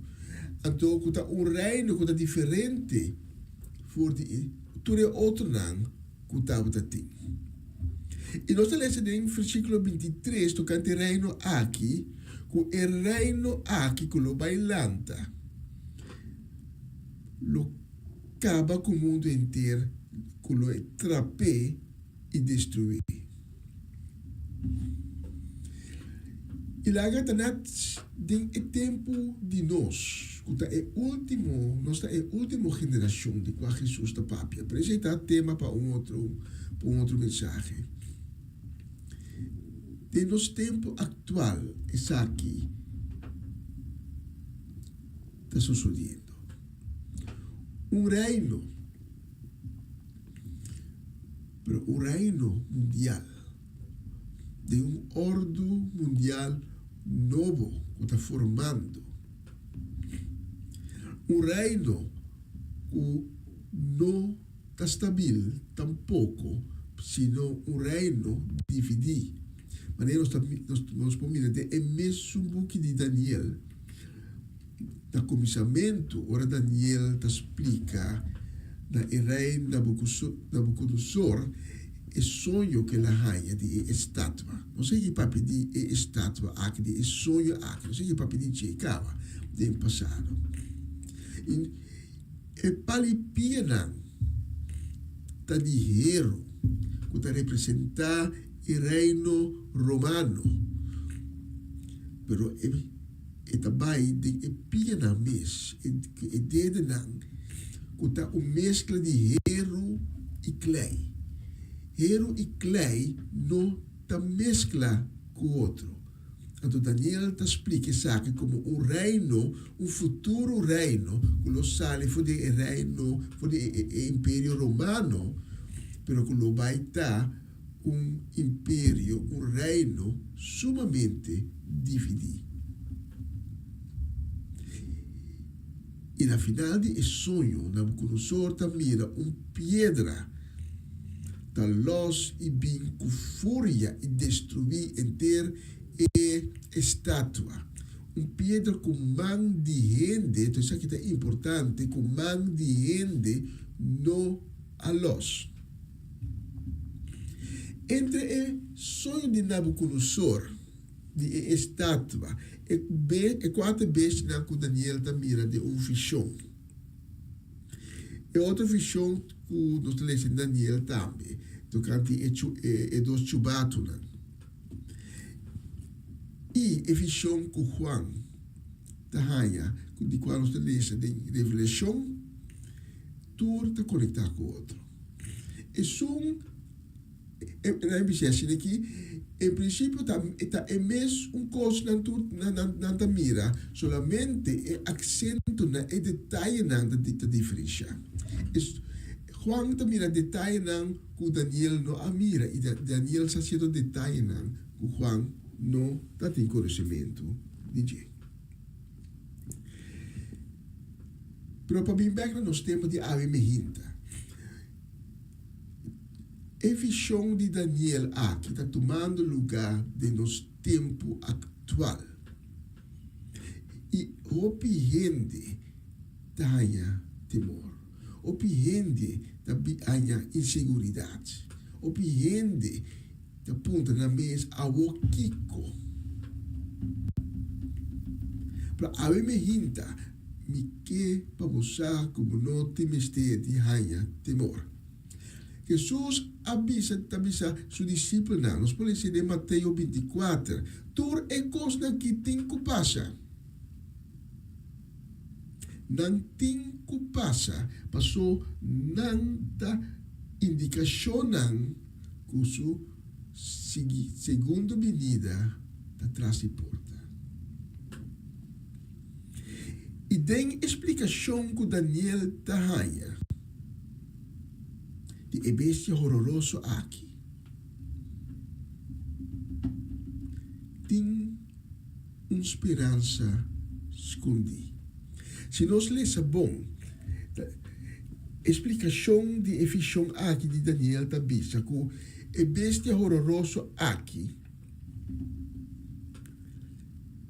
Anto ku ta un reino ku ta diferente for di tur e otronan ku tabata tin. I nos ta lesa den versíkulo 23 tokante e reino aki, ku e reino aki ku lo bai lanta lo kaba ku mundu henter, ku lo e trap'é i destruí. I laga ta nèt den e tempu di nos, ku ta e último, nos ta e último generashon di kua Hesus ta papia. Pero esei ta tema pa un otro, pa un otro mensahe. Den nos tempu aktual esaki ta sosodiendo. Un reino. Pero un reino mundial, den un ordu mundial nobo ku ta formando. Un reino ku no ta stabil tampoko, sino un reino dividí. Manera nos ta nos por mira den e mesun buki di Daniel, Na kuminsamentu, ora Daniel ta splika na e rei Nabukodonosor e soño ku el a haña di e estatua. Nos a yega papia di e estatua aki, di e soño aki. Nos a yega papia di dje kaba den pasado. I e palipianan ta di heru ku ta representá e reino romano. Pero e. E ta bai den e pianan mes, e dedenan, ku ta un meskla di heru i klei. Heru i klei no ta meskla ku otro. Anto Daniel ta splika esaki komo un reino, un futuro reino ku lo sali for di e reino, for di e imperio romano, pero ku lo bai ta un imperio, un reino sumamente dividí. I na final di e soño, Nabucodonosor ta mira un piedra ta lòs i bin ku furia i destruí henter e estatua. Un piedra ku man di hende, enton esaki ta importante, ku man di hende no. a lòs. Entre e soño di Nabucodonosor di e estatua, e e kuater bestianan ku Daniel ta mira den un vishon. E otro vishon ku nos ta lesa den Daniel tambe tokante e e dos chubatunan. I e vishon ku Juan ta haña di kua nos ta lesa den Revelashon, tur ta konektá ku otro. Esun, nan a bisa asina aki, en prinsipio ta ta e mes un kos nan tur nan ta mira, solamente e aksentonan, e detayenan ta ta diferenshá. Juan ta mira detayenan ku Daniel no a mira i Daniel sa sierto detayenan ku Juan no ta tin konosementu di dje. Pero pa bin bek na nos tema di awe mehinta, e vishon di Daniel aki ta tumando lugá den nos tempu aktual. I hopi hende ta haña temor. Hopi hende ta haña inseguridat. Hopi hende Ta puntra nan mes, Awor kiko? Pero awe mi hinta, mi ke pa bo sa ku bo no tin mester di haña temor. Hesus a bisa ta bisa su disipelnan, nos por lesa den Mateo 24, Tur e kosnan ki tin ku pasa, nan tin ku pasa, paso nan ta indikashonnan ku su segundo binida ta tras di porta. I den e splikashon ku Daniel ta haña di e bestia hororoso aki, tin un speransa skondí. Si nos lesa bon, e splikashon di e vishon aki di Daniel ta bisa ku e bestia hororoso aki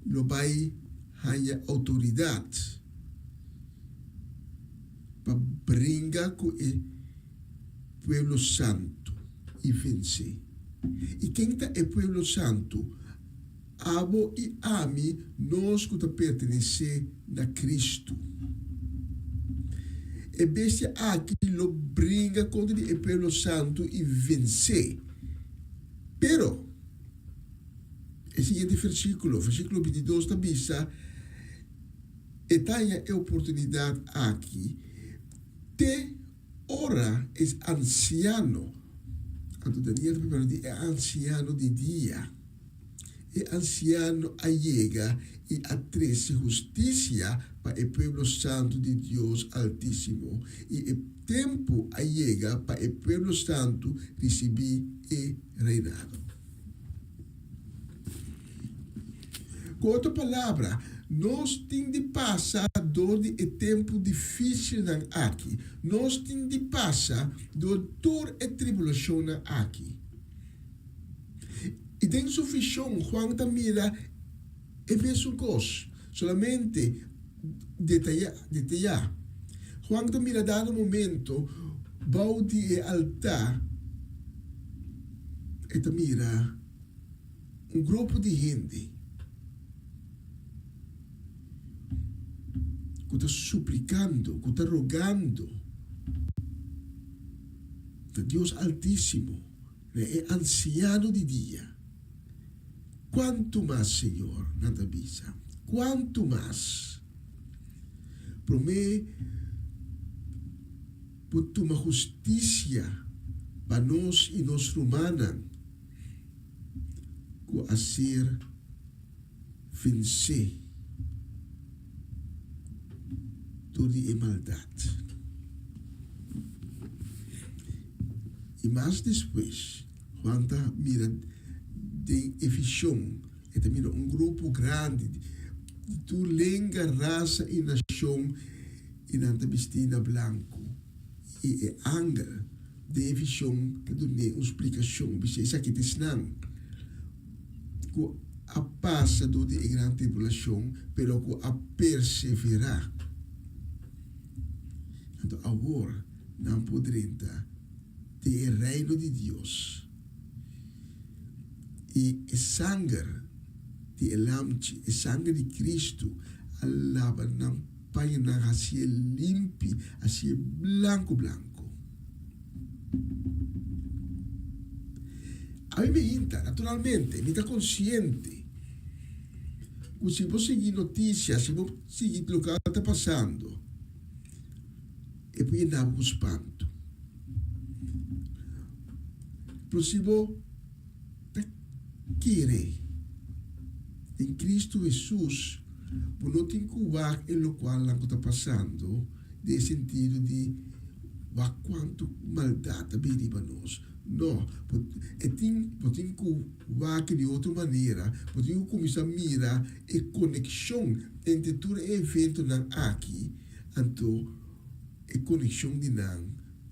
lo bai haña outoridat pa bringa ku e pueblo santu i vensé. I ken ta e pueblo santu? Abo i ami, nos ku ta pertenesé na Kristu. E bestia aki lo bringa kontra di e pueblo santu i vensé. Pero, e siguiente versíkulo, versíkulo bintidos, ta bisa, E ta haña e oportunidat aki te ora es ansiano, anto Daniel ta papia di e ansiano di dia, E ansiano a yega i a trese hustisia pa e pueblo santu di Dios Altísimo, i e tempu a yega pa e pueblo santu risibí e reinado. Ku otro palabra, nos tin di pasa dor di e tempu difísilnan aki. Nos tin di pasa dor tur e tribulashonnan aki. I den su vishon Juan ta mira e mesun kos, solamente detayá. Juan ta mira dado momento bou di e altá e ta mira un grupo di hende ku ta suplikando, ku ta rogando na Dios Altísimo. Na e ansiano di dia. Kuantu mas, Señor, nan ta bisa, kuantu mas? Promé bo tuma hustisia pa nos i nos rumannan ku a ser vensé dor di e maldat. I mas despues, Juan ta mira den e vision, e ta mira un grupo grandi di tur lenga, rasa i nashon, i nan ta bistí na blanku. I e angel den e vision ta dun'é un splikashon, bis'é, Esaki ta esnan ku a pasa dor di e gran tribulashon, pero ku a perseverá. Anto awor. nan por drenta den e Reino di Dios. I e sanger di e Lamchi, e sanger di Cristo, a laba nan pañanan hacié limpi, hacié blanco blanco. Ami mi hinta, naturalmente, mi ta consciente cu si bo sigui noticia, si bo sigui loke ta pasando, e por yena bo cu spanto. Pero si bo ta kere den Cristo Jesus, bo no tin cu wak e locualnan cu ta pasando den e sentido di wak cuanto maldad ta bini riba nos. No, bo e tin bo tin cu wak di otro manera, bo tin cu cuminsa mira e coneccion entre tur e eventonan aki, anto e konekshon di nan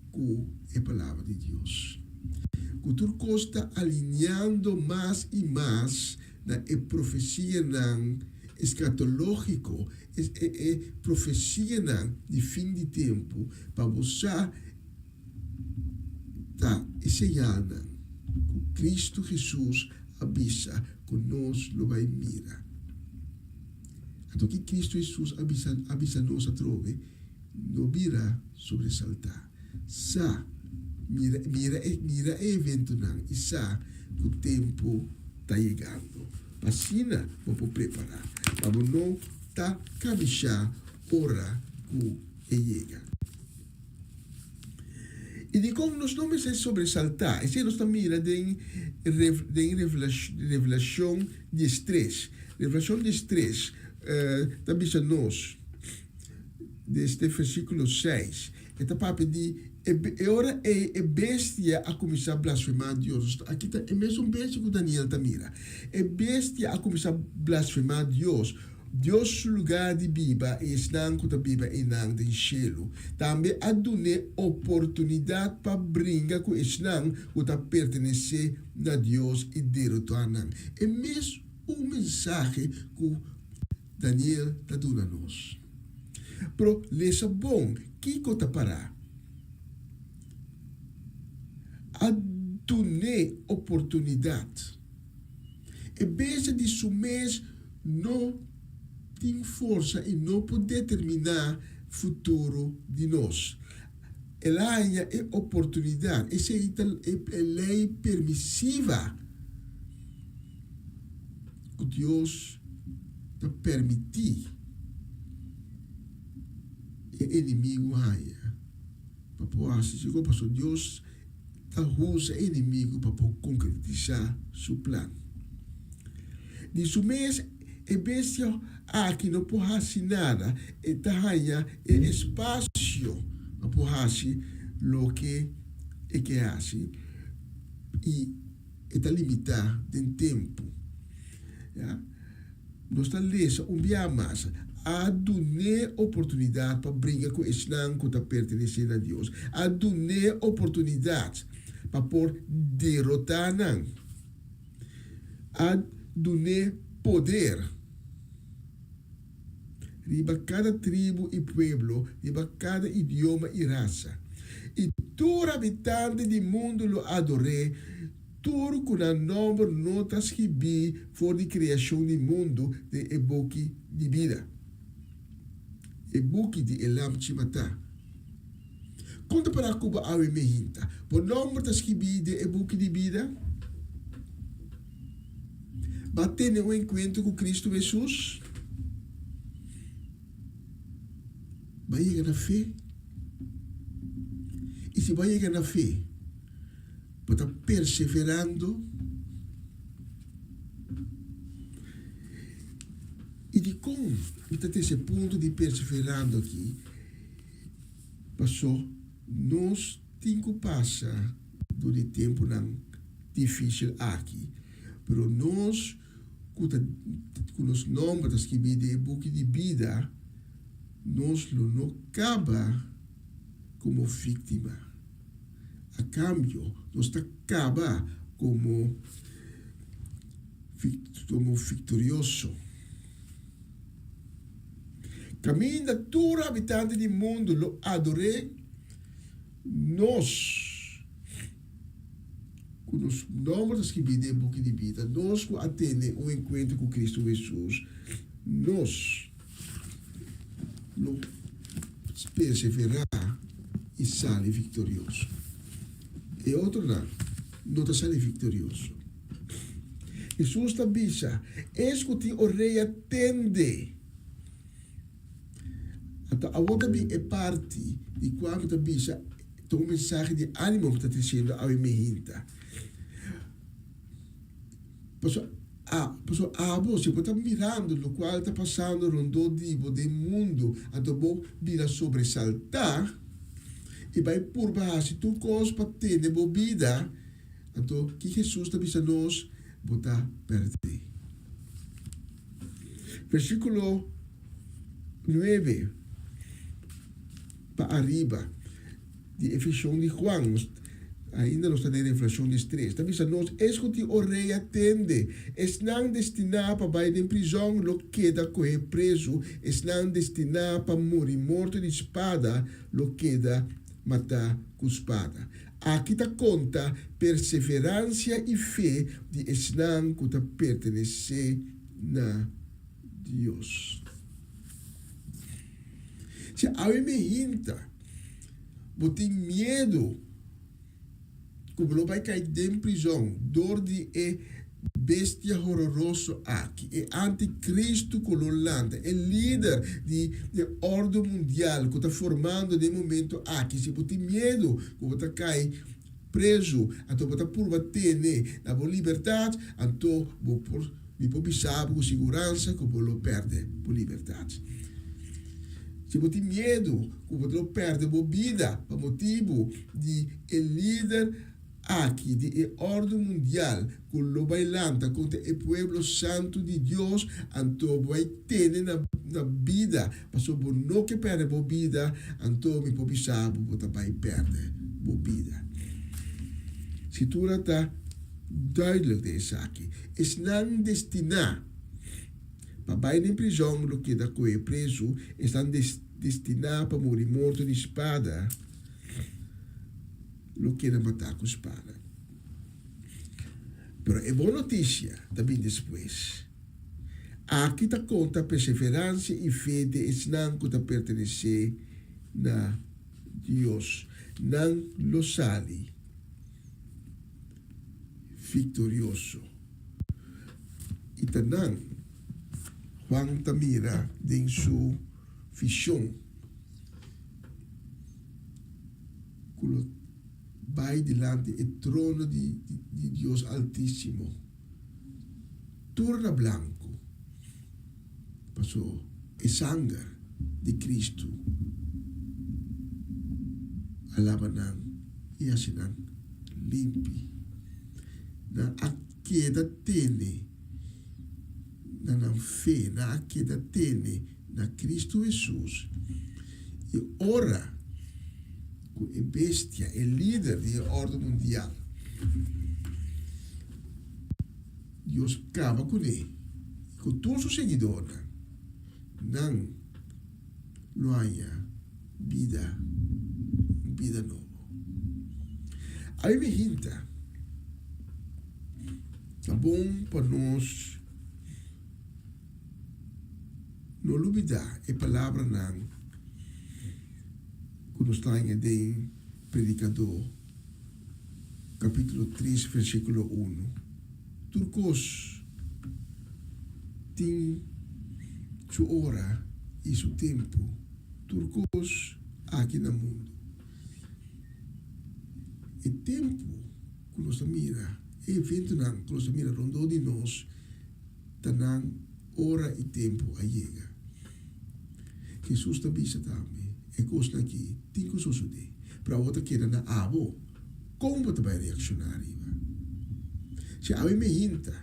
ku e Palabra di Dios. Ku tur kos ta alineando mas i mas na e profesianan eskatológiko, e e profesianan di fin di tempu, pa bo sa ta e señalnan ku Kristu Hesus a bisa ku nos lo bai mira. Anto ki Kristu Hesus a bisa a bisa nos atrobe? No bira sobresaltá. Sa, mira, mira e, mira e eventonan i sa ku tempu ta yegando. Pa asina bo por prepará, pa bo no ta kabishá ora ku e yega. I dikon nos no mester sobresaltá? Esei nos ta mira den den Revelashon diestres. Revelashon diestres ta bisa nos, desde versíkulo seis, e ta papia di e ora ei e bestia a kuminsá blasfemá Dios. Aki ta e mesun bestia ku Daniel ta mira. E bestia a kuminsá blasfemá Dios. Dios su lugá di biba i esnan ku ta biba einan den shelu. Tambe a dun'é oportunidat pa bringa ku esnan ku ta pertenesé na Dios i derotá nan. E mes un mensahe ku Daniel ta duna nos. Pero lesa bon kiko ta pará. A dun'é oportunidat. E bestia di su mes no tin forsa i no por determiná futuro di nos. El a haña e oportunidat. Esei ta e lei permisiva ku Dios ta permití e enemigu haña pa por hasi sigur pasobra Dios ta usa e enemigu pa por konkretisá su plan. Di su mes, e bestia aki no por hasi nada, e ta haña e espasio pa por hasi loke e ke hasi i e ta limitá den tempu. Ya. Nos ta lesa un bia mas, A dun'é oportunidat pa bringa ku esnan ku ta pertenesé na Dios. A dun'é oportunidat pa por derotá nan. A dun'é poder riba kada tribu i pueblo, riba kada idioma i rasa. I tur habitante di mundu lo ador'é. Tur ku nan nòmber no ta skibí for di kreashon di mundu den e buki di bida, e buki di e Lamchi matá. Kon ta pará ku bo awe mehinta? Bo nòmber ta skibí den e buki di bida? Bo a tene un enkuentro ku Kristu Hesus? Bo a yega na fe? I si bo a yega na fe, Bo ta perseverando? I dikon mi ta trese e punto di perseverando aki? Paso nos tin ku pasa dor di tempunan difisil aki, pero nos ku ta ku nos nomber ta skibí den e buki di bida, nos lo no kaba komo víktima. A kambio, nos ta kaba komo komo viktorioso. Kaminda tur habitante di mundu lo ador'é, Nos ku nos nòmber ta skibí den e buki di bida, nos ku a tene un enkuentro ku Kristu Hesus, nos lo perseverá i sali viktorioso. E otronan no ta sali viktorioso. Hesus ta bisa, Es ku tin orea tende. Anto awor ta bin e parti di kua mi ta bisa ta un mensahe di animo mi ta tresiendo awe mehinta. Pasobra a pasobra abo si bo ta mirando lokual ta pasando rondó di bo den mundu anto bo bira sobresaltá i bai purba hasi tur kos pa tene bo bida, anto ki Hesus ta bisa nos? Bo ta pèrdè. Versíkulo nuebe pa ariba di e vishon di Juan, nos ainda nos ta den Revelacion diestres, ta bisa nos, Es ku tin orea tende, esnan destiná pa bai den prizòn lo keda kohe prezu, esnan destiná pa muri morto di spada lo keda matá ku spada. Aki ta konta perseveransia i fe di esnan ku ta pertenesé na Dios. Si awe mi hinta, bo tin miedu ku bo lo bai kai den prizòn dor di e bestia hororoso aki, e antikristu ku lo lanta, e lider di e òrdu mundial ku ta formando den e momento aki. Si bo tin miedu ku bo ta kai prezu, anto bo ta purba tene na bo libertat, anto bo por, mi por bisa bo ku siguransa ku bo lo pèrdè bo libertat. Si bo tin miedu ku bo lo pèrdè bo bida pa motibu di e lider aki di e òrdu mundial ku lo bai lanta kontra e pueblo santu di Dios, anto bo bai tene na na bida, pasobra bo no ke pèrdè bo bida, anto mi por bisa bo, bo ta bai pèrdè bo bida. Skritura ta duidelijk den esaki. Esnan destiná pa bai den prizòn lo keda kohe prezu, esnan destiná pa muri morto di spada, lo keda matá ku spada. Pero e bon notisia ta bin despues. Aki ta konta perseveransia i fe di esnan ku ta pertenesé na Dios. Nan lo sali viktorioso. I ta nan Juan ta mira den su vishon. Ku lo bai dilanti e trono di Dios Altísimo, tur na blanku, paso e sanger di Kristu a laba nan i hasi nan limpi. Nan a keda tene na nan fe, nan a keda tene na Kristu Hesus, i ora ku e bestia, e lider di e òrdu mundial, Dios kaba kuné i ku tur su siguidornan, nan lo haña bida, un bida nobo. Ami mi hinta, ta bon pa nos. No lubidá e palabranan ku nos ta haña den Predikadó kapítulo tres versíkulo unu. Tur kos tin su ora i su tempu, tur kos aki na mundu. E tempu ku nos ta mira, e eventonan ku nos ta mira rondó di nos, Ta nan ora i tempu a yega. Hesus ta bisa tambe, E kosnan akí tin ku sosodé, pero awor ta keda na abo kon bo ta bai reakshoná riba. Si awe meinta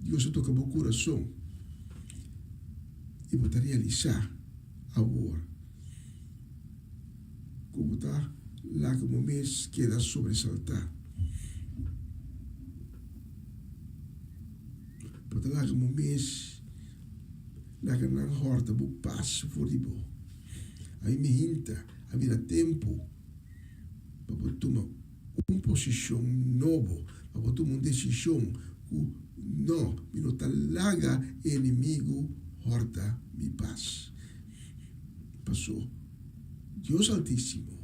Dios a toka bo kurason i bo ta realisá awor ku bo ta laga bo mes keda sobresaltá, Bo ta laga bo mes laga nan hòrta bo pas for di bo. Ami mi hinta a bira tempu. pa bo tuma un posishon nobo, pa bo tuma un desishon ku no, mi no ta laga e enemigu hòrta mi pas. Pasó Dios Altísimo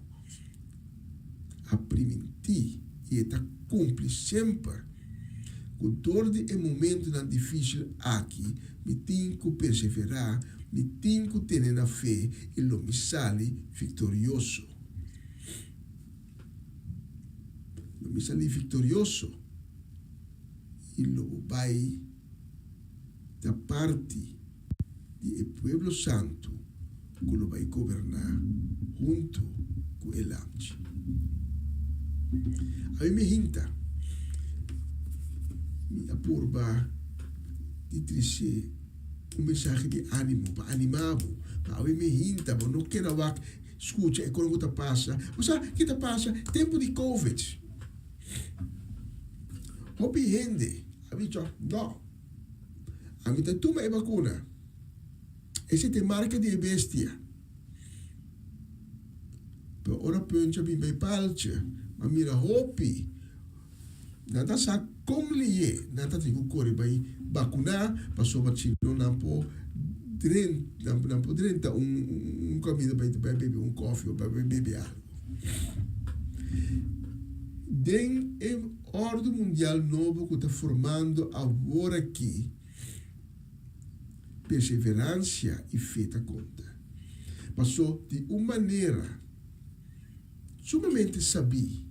a primintí i e ta kumpli semper ku dor di e momentunan difísil aki mi tin ku perseverá, mi tin ku tene na fe i lo mi sali viktorioso. Lo mi sali viktorioso i lo bo bai ta parti di e pueblo santu ku lo bai goberná huntu ku e Lamchi. Ami mi hinta, mi a purba di trese un mensahe di ánimo pa animá bo, ma awe mi hinta bo no keda wak skucha e kon ku ta pasa. Bo sa ki ta pasa tempu di covid? Hopi hende a bicha, No, ami ta tuma e bakuna. Esei ta e marka di e bestia. Pero ora Punch a bin bai paltje, m'a mira hopi. Nan ta sa kon lié nan ta tin ku kore bai bakuná pasobra si no nan por dren nan por drenta un un kaminda bai bai bebe un kòfi òf bai bebe algu. Den e òrdu mundial nobo ku ta formando awor aki, Perseveransia i fe ta konta. Pasó di un manera sumamente sabí,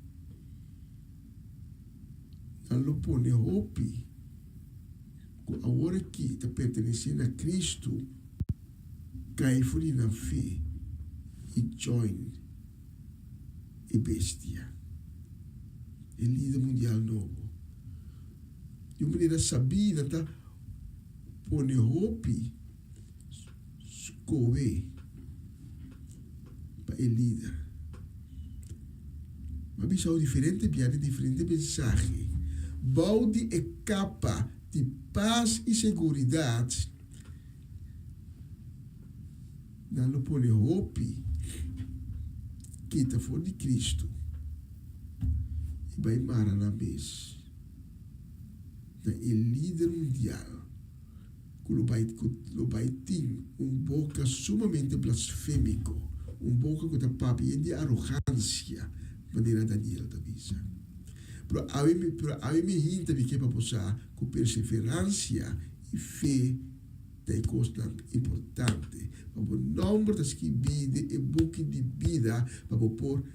nan lo pone hopi ku awor aki ta pertenesé na Kristu kai for di nan fe i join e bestia, e lider mundial nobo. Di un manera sabí nan ta pone hopi skohe pa e lider. Mi a bisa bo diferente bia den diferente mensahe, bou di e kapa di pas i seguridat, nan lo pone hopi kita for di Kristu i bai mara nan mes. Na e lider mundial ku lo bai ku lo bai tin un boka sumamente blasfémiko, un boka ku ta papia yen di arogansia, manera Daniel ta bisa. Pero awe mi pero awe mi hinta mi ke pa bo sa ku perseveransia i fe ta e kosnan importante pa bo nòmber ta skibí den e buki di bida pa bo por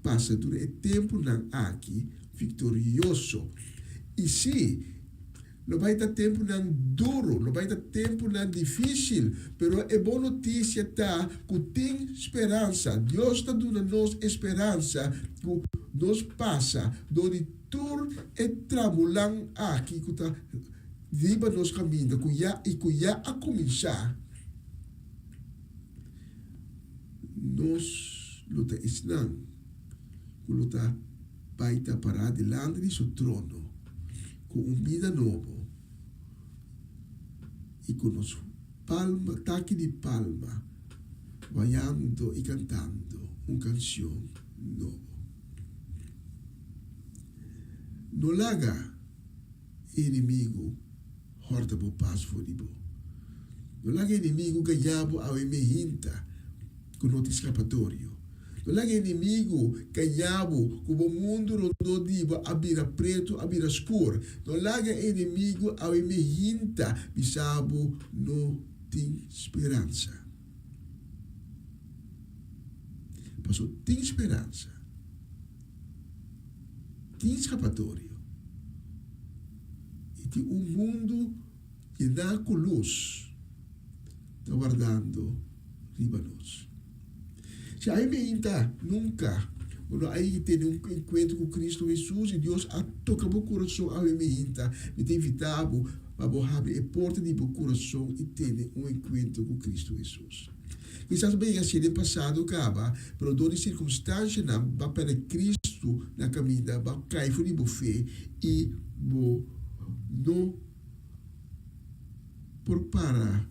pasa tur e tempunan aki viktorioso. I sí, lo bai ta tempunan duru, lo bai ta tempunan difísil, pero e bon notisia ta ku tin speransa. Dios ta duna nos e speransa ku nos pasa dor di tur e trabulan aki ku ta riba nos kaminda, ku ya i ku ya a kuminsá. Nos lo ta esnan ku lo ta bai ta pará dilanti di su trono ku un bida nobo i ku nos palma, taki di palma, wayando i kantando un kanshon nobo. No laga e enemigu hòrta bo pas for di bo. No laga e enemigu gañá bo awe mehinta ku no tin skapatorio. No laga e enemigu gañá bo ku bo mundu rondó di bo a bira pretu, a bira skur. No laga e enemigu awe mehinta bisa bo no tin speransa. Pasobra tin speransa. Tin skapatorio i tin un mundu yená ku lus ta wardando riba nos. Si ai meinta nunka bo no a yegi tene un enkuentro ku Kristu Hesus i Dios a toka bo kurason awe meinta, mi ta invitá bo pa bo habri e porta di bo kurason i tene un enkuentro ku Kristu Hesus. Kisas bo yega hasié den pasado kaba, pero dor di sirkunstanshanan bo a pèrdè Kristu na kaminda, bo a kai for di bo fe i bo no por para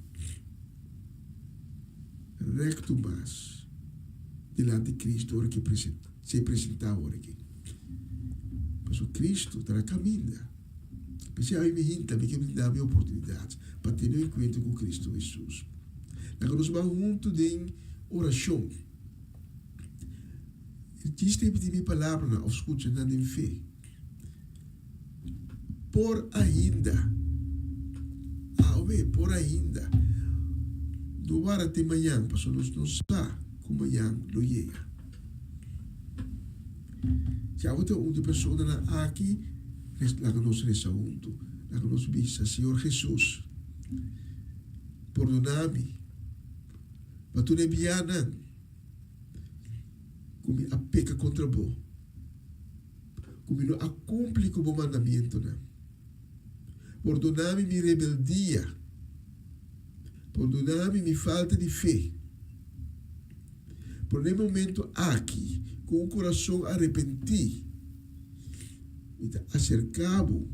rekto mas dilanti Kristu ora ku e presentá. ser presentá awor aki. Pasobra Cristo ta na kaminda. P'esei ami mi hinta, mi ke brinda mi oportunidat pa tene un enkuentro ku Cristo Hesus. Laga nos ban huntu den orashon. Djis repití mi palabranan òf skucha nan den fe. Por ainda, awe, por ainda. No wara te mañan, pasobra nos no sa ku mañan lo yega. Si abo ta un di e personanan aki, laga nos resa huntu. Laga nos bisa, Señor Hesus, pordona mi pa tur e bianan ku mi a peka kontra bo, ku mi no a kumpli ku bo mandamentunan. Pordona mi mi rebeldia. Pordona mi mi falta di fe. Pero na e momento aki, ku un kurason arepentí, mi ta aserká bo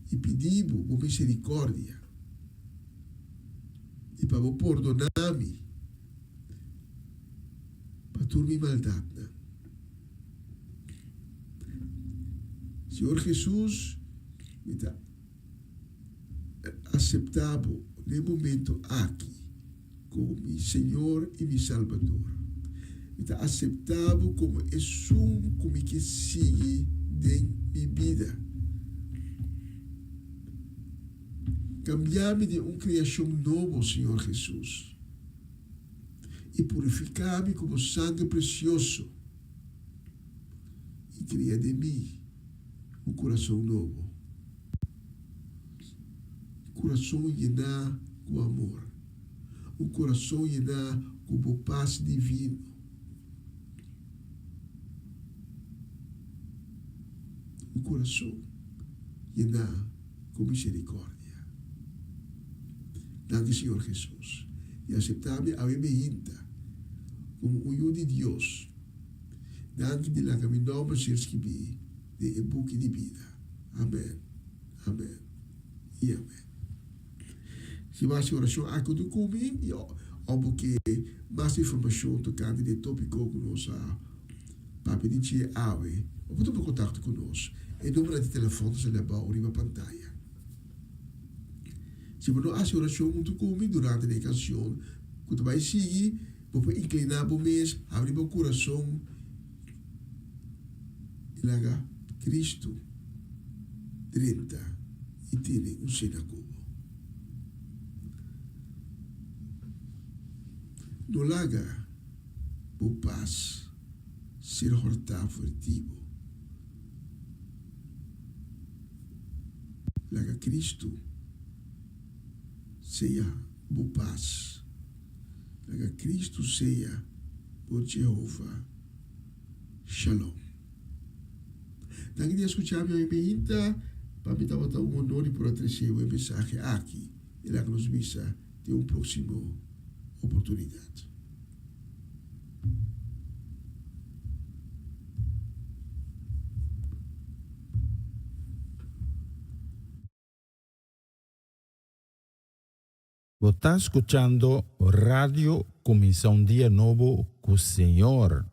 i pidi bo bo miserikòrdia i pa bo pordoná mi pa tur mi maldatnan. Señor Hesus, mi ta aseptá bo na e momento aki komo mi Señor i mi Salbador. Mi ta aseptá bo komo esun ku mi ke sigui den mi bida. Kambia mi den un kreashon nobo, Señor Hesus, i purifiká mi ku bo sangre presioso i kria den mi un kurason nobo, un kurason yená ku amor, un kurason yená ku bo pas divino. Un kurason yená ku miserikòrdia. Danki Señor Hesus di aseptá mi awe mehinta komo un yu di Dios. Danki di laga mi nòmber ser skibí den e buki di bida. Amèn, amèn i amèn. Si bo hasi orashon aki huntu ku mi i òf bo ke mas informashon tokante di e tópiko ku nos a papia di dje awe, bo por tuma kontakto ku nos. E numbernan di telefòn ta sali abou riba pantaya. Si bo no hasi orashon huntu ku mi durante di e kanshon ku ta bai sigui, Bo por inkliná bo mes, habri bo kurason i laga Kristu drenta i tene un sena ku bo. No laga bo pas ser hòrtá for di bo. Laga Kristu sea bo pas. Laga Cristo sea bo Jehova. Shalom. Danki di a scucha mi hoy meinta. Pa mi tabata un honor di por a trece bo e mensahe aki y laga nos bisa den un proximo oportunidad. Bo ta skuchando Radio Kuminsá un Dia Nobo ku Señor.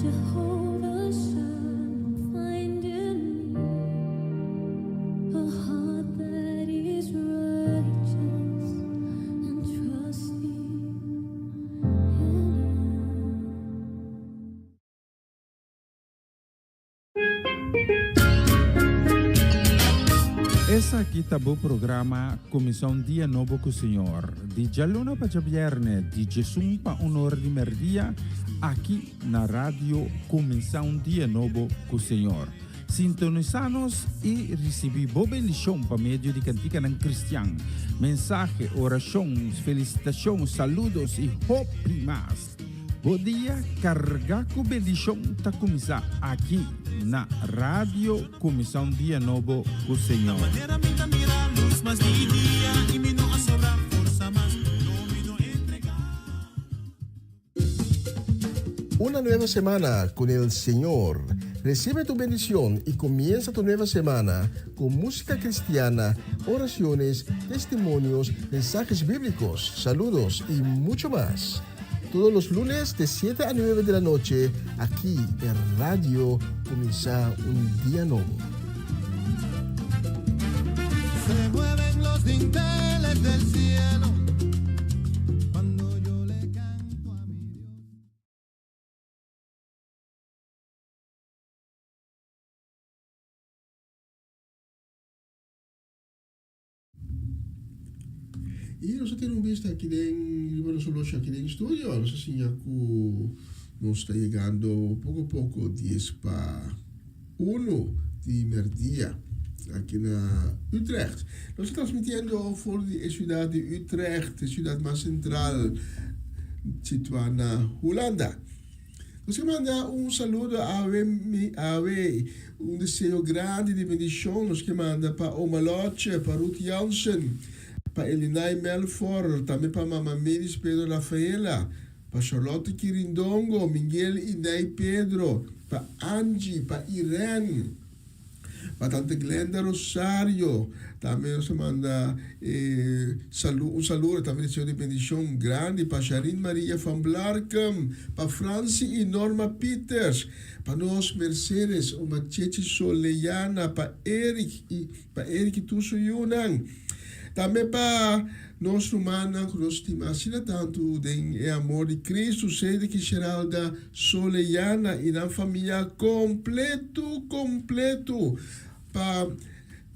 Jehovah Shalom, find in me a heart that is righteous and trusting in you. Esaki ta bo programa Kuminsá un Dia Nobo ku Señor, di djaluna pa djabièrnè di djesun pa un or di mèrdia, aki na Radio Kuminsá un Dia Nobo ku Señor. Sintonisá nos i risibí bo bendishon pa medio di kantikanan kristian, mensahe, orashon, felisitashon, saludos i hopi mas. Bo dia kargá ku bendishon ta kuminsá aki na Radio Kuminsá un Dia Nobo ku Señor. Una nueva semana con el Señor. Recibe tu bendición y comienza tu nueva semana con música cristiana, oraciones, testimonios, mensajes bíblicos, saludos y mucho más. Todos los lunes de 7 a 9 de la noche, aquí en Radio Comienza un Día Nuevo. Se mueven los dinteles del cielo cuando yo le canto a mi Dios. Y nos a tene un bista aki den riba nos horloge aki den studio. Nos a siña cu nos ta yegando poco poco dies pa uno di merdia aki na Utrecht. Nos ta transmitiendo for di e ciudad di Utrecht, e ciudad mas central situa na Hulanda. Nos ke manda un saludo awe mi awe un deseo grandi di bendishon nos ke manda pa Oma Lotje, pa Ruth Jansen, pa Elinay Melfor, tambe pa Mama Melis Pedro Rafaela, pa Charlotte Kirindongo, Miguel y Ney Pedro, pa Angie, pa Irene. Pa tante Glenda Rosario tambe nos ta manda e salu un saludo tambe deseo di bendicion grandi pa Sharin Maria van Blarcum, pa Franci y Norma Pieters, pa nos Mercedes, oma Chechi Soleyana, pa Eric y pa Eric y tur su yunan. Tambe pa nos rumannan ku nos stima asina tantu den e amor di Kristu, Cedric i Sheralda Soleyana i nan famia kompletu kompletu, pa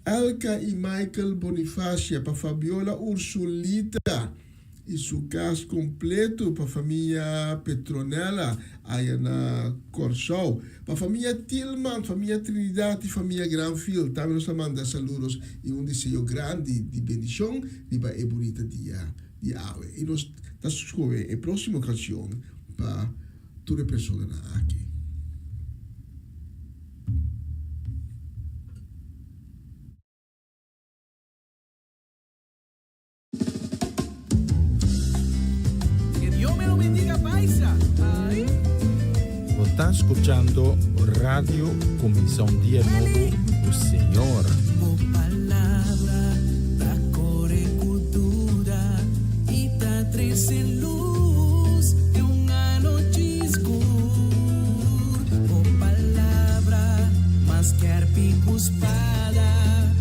Elka i Michael Bonifacia, pa Fabiola Ursulita i su kas kompletu, pa famia Petronella aya na Kòrsou, pa famia Tilman, famia Trinidad i famia Granfield. Tambe nos ta manda saludos i un deseo grandi di bendishon riba e bunita dia di awe. I nos ta skohe e próksimo kanshon pa tur e personanan aki. Que Dios me lo bendiga, paisa. Ay. Bo ta scuchando Radio Cuminsa un Dia Nobo cu Señor. Bo palabra ta core cu duda y ta trece luz den un anochi scur. Bo palabra mas skerpi cu spada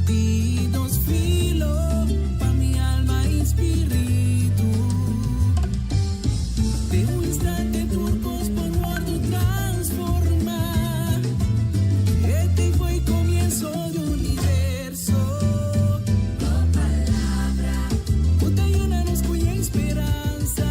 di dos filo pa mi alma y spiritu. Den un instante tur cos por wordo transforma. Este fue el comienzo de un universo. Bo palabra cu ta yena nos cu e speransa.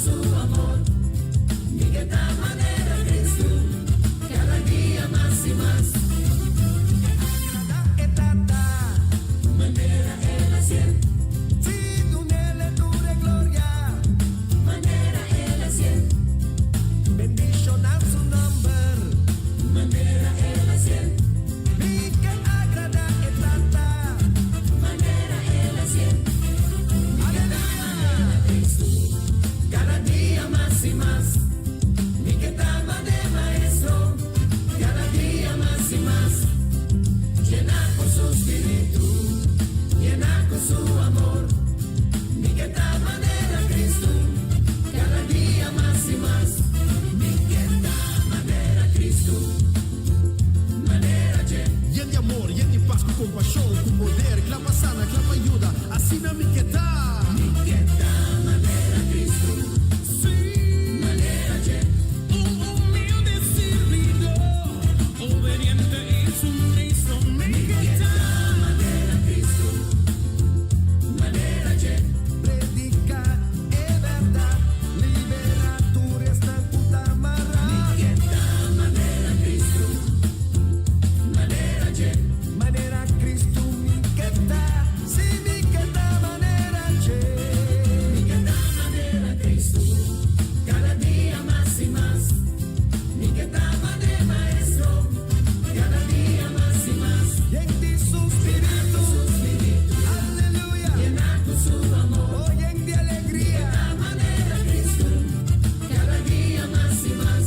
su amor. Mi ke ta manera Cristo, kada dia mas i mas. Agrada e Tata. Manera El a hasié. Si dun'Ele tur e gloria. Manera El a hasié. Bendishoná su nòmber. Manera El a hasié. Mi ke agradá e Tata. Manera El a hasié. Aleluya. Cristo, kada dia mas i mas. Mi ke ta manera Maestro, kada dia mas i mas. Yená ku su spiritu, yená ku su amor. Mi ke ta manera Cristo, kada dia mas i mas. Mi ke ta manera Cristo, manera dje. Yen di amor, yen di pas, ku kompashon, ku poder, kla pa sana, kla pa yuda, asina mi ke ta. Mi ke ta manera Cristo, Si. Manera dje. Un humilde sirbidó, obediente i sumiso, mi ke ta manera Cristo, manera dje. Prediká e bèrdat, liberá tur esnan ku ta mará. Mi ke ta manera Cristo, manera dje. Manera Cristo mi ke ta, si mi ke ta manera dje. Mi ke ta manera Cristo, kada dia mas i mas. Mi ke ta manera Maestro, kada dia mas i mas. Yen di su spiritu, Su spiritu, aleluya. Yená ku su amor. Oh, yen di alegria. Ta manera Cristo, kada dia mas i mas.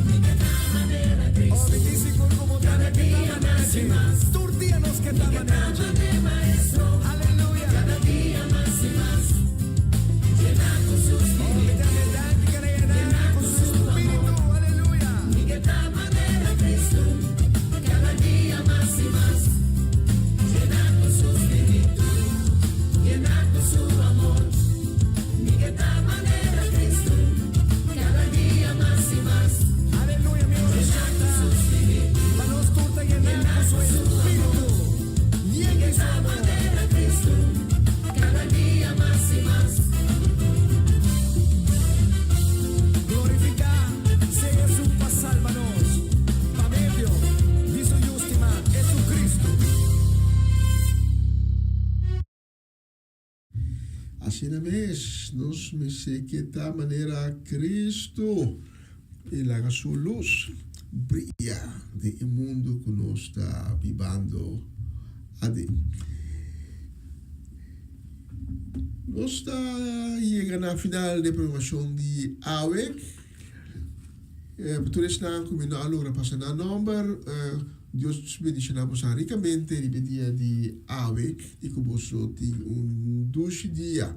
Mi ke ta manera Oh, Cristo, mi ta sigur ku bo kada ke ta dia manera mas i dje. mas. Tur dia nos ke ta Mi ke ta manera dje. manera Maestro, Aleluya. Kada dia mas i mas. Yená ku su Oh, mi spiritu, ta danki ku yená ku su spiritu, aleluya. Mi ke ta manera Cristo, kada dia mas i mas. Yená ku su spiritu, yená ku su amor. Mi ke ta manera Cristo, kada dia mas i mas. Aleluya, mi Yená ku su spiritu, Pa nos tur ta yená ku su spiritu. Yen ke di su ta amor. Manera Cristo, kada dia mas i mas. Glorifiká sea Hesus pa salba nos. Pa medio di su yu stimá, Jesucristo. Asina mes, nos mester ke ta manera Cristo i laga su lus bria den e mundu ku nos ta bibando aden. Nos ta yega na final di e programacion di awe. Pa tur esnan ku mi no a logra pasa nan nomber, Dios bendiciona boso ricamente riba e dia di awe i ku boso tin un dushi dia.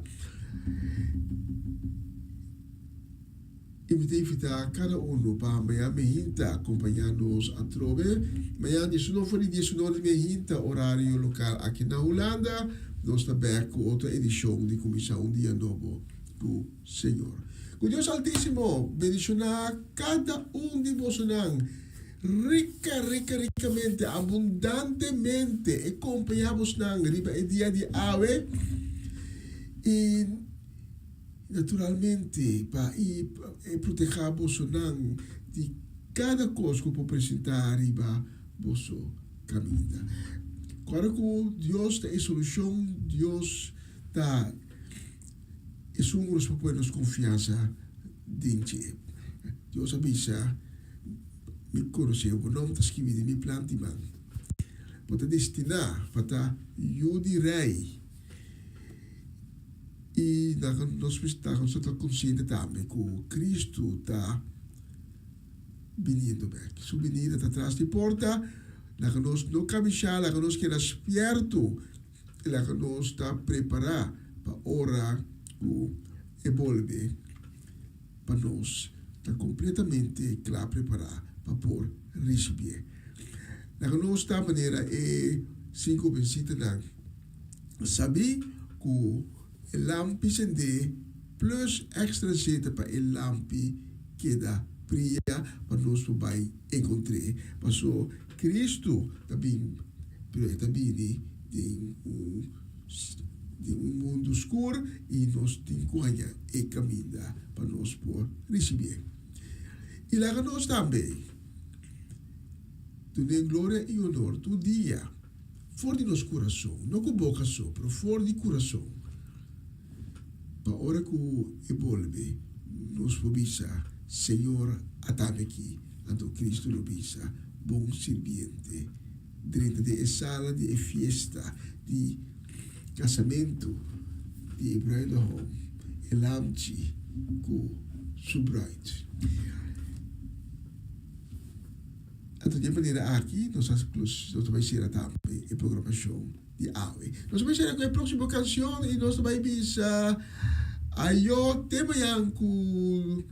I mi ta invitá kada unu pa mañan mehinta akompañá nos atrobe. Mañan diesunor for di diesunor di mehinta orario lokal aki na Hulanda, nos ta bèk ku otro edishon di Kuminsá un Dia Nobo ku Señor. Ku Dios Altísimo bendishoná kada un di bosonan rika, rika, rikamente, abundantemente. E kompañá bosnan riba e dia di awe i naturalmente pa e protehá bosonan di kada kos ku por presentá riba boso kaminda. Kòrda ku Dios ta e solushon, Dios ta esun ku nos por pone nos konfiansa den dje. Dios a bisa, Mi konosé bo nòmber ta skibí den mi plan di man. Bo ta destiná pa ta yu di rei. I nos mester ta konsiente tambe ku Kristu ta biniendo bèk. Su binida ta tras di porta. Laga nos no kabishá, laga nos keda spièrtu i laga nos ta prepará pa ora ku e bolbe pa nos ta kompletamente kla prepará pa por risibié. Laga nos ta manera e sinku bensitanan sabí ku e lampi sendé plus èkstra zeta pa e lampi keda bria pa nos por bai enkontr'é. Paso Kristu ta bin, pero e ta bini den un. den un mundu skur i nos tin ku haña e kaminda pa nos por risibié. I laga nos tambe dun'é gloria i honor tur dia for di nos kurason, no ku boka so, pero for di kurason, pa ora ku e bolbe nos por bisa, Señor a tami aki. Anto Cristo lo bisa, Bon sirbiente, drenta den e sala di e fiesta di casamentu di e bruidegom, e lamchi cu su bruid. Anto di e manera aki nos a nos ta bay cera tambe e programacion di awe. Nos ta bay cera cu e proximo cancion y nos ta bay bisa ayo te mañan cu.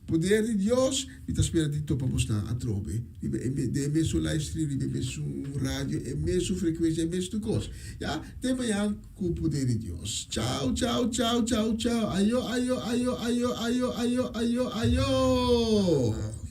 Poder di Dios, mi ta spera di topa bosnan atrobe riba e den e mesun live stream, riba e mesun radio, e mesun frecuencia, e mesun tur cos. Ya, te mañan cu poder di Dios. Chao, chao, chao, chao, chao. Ayo, ayo, ayo, ayo, ayo, ayo, ayo, ayo.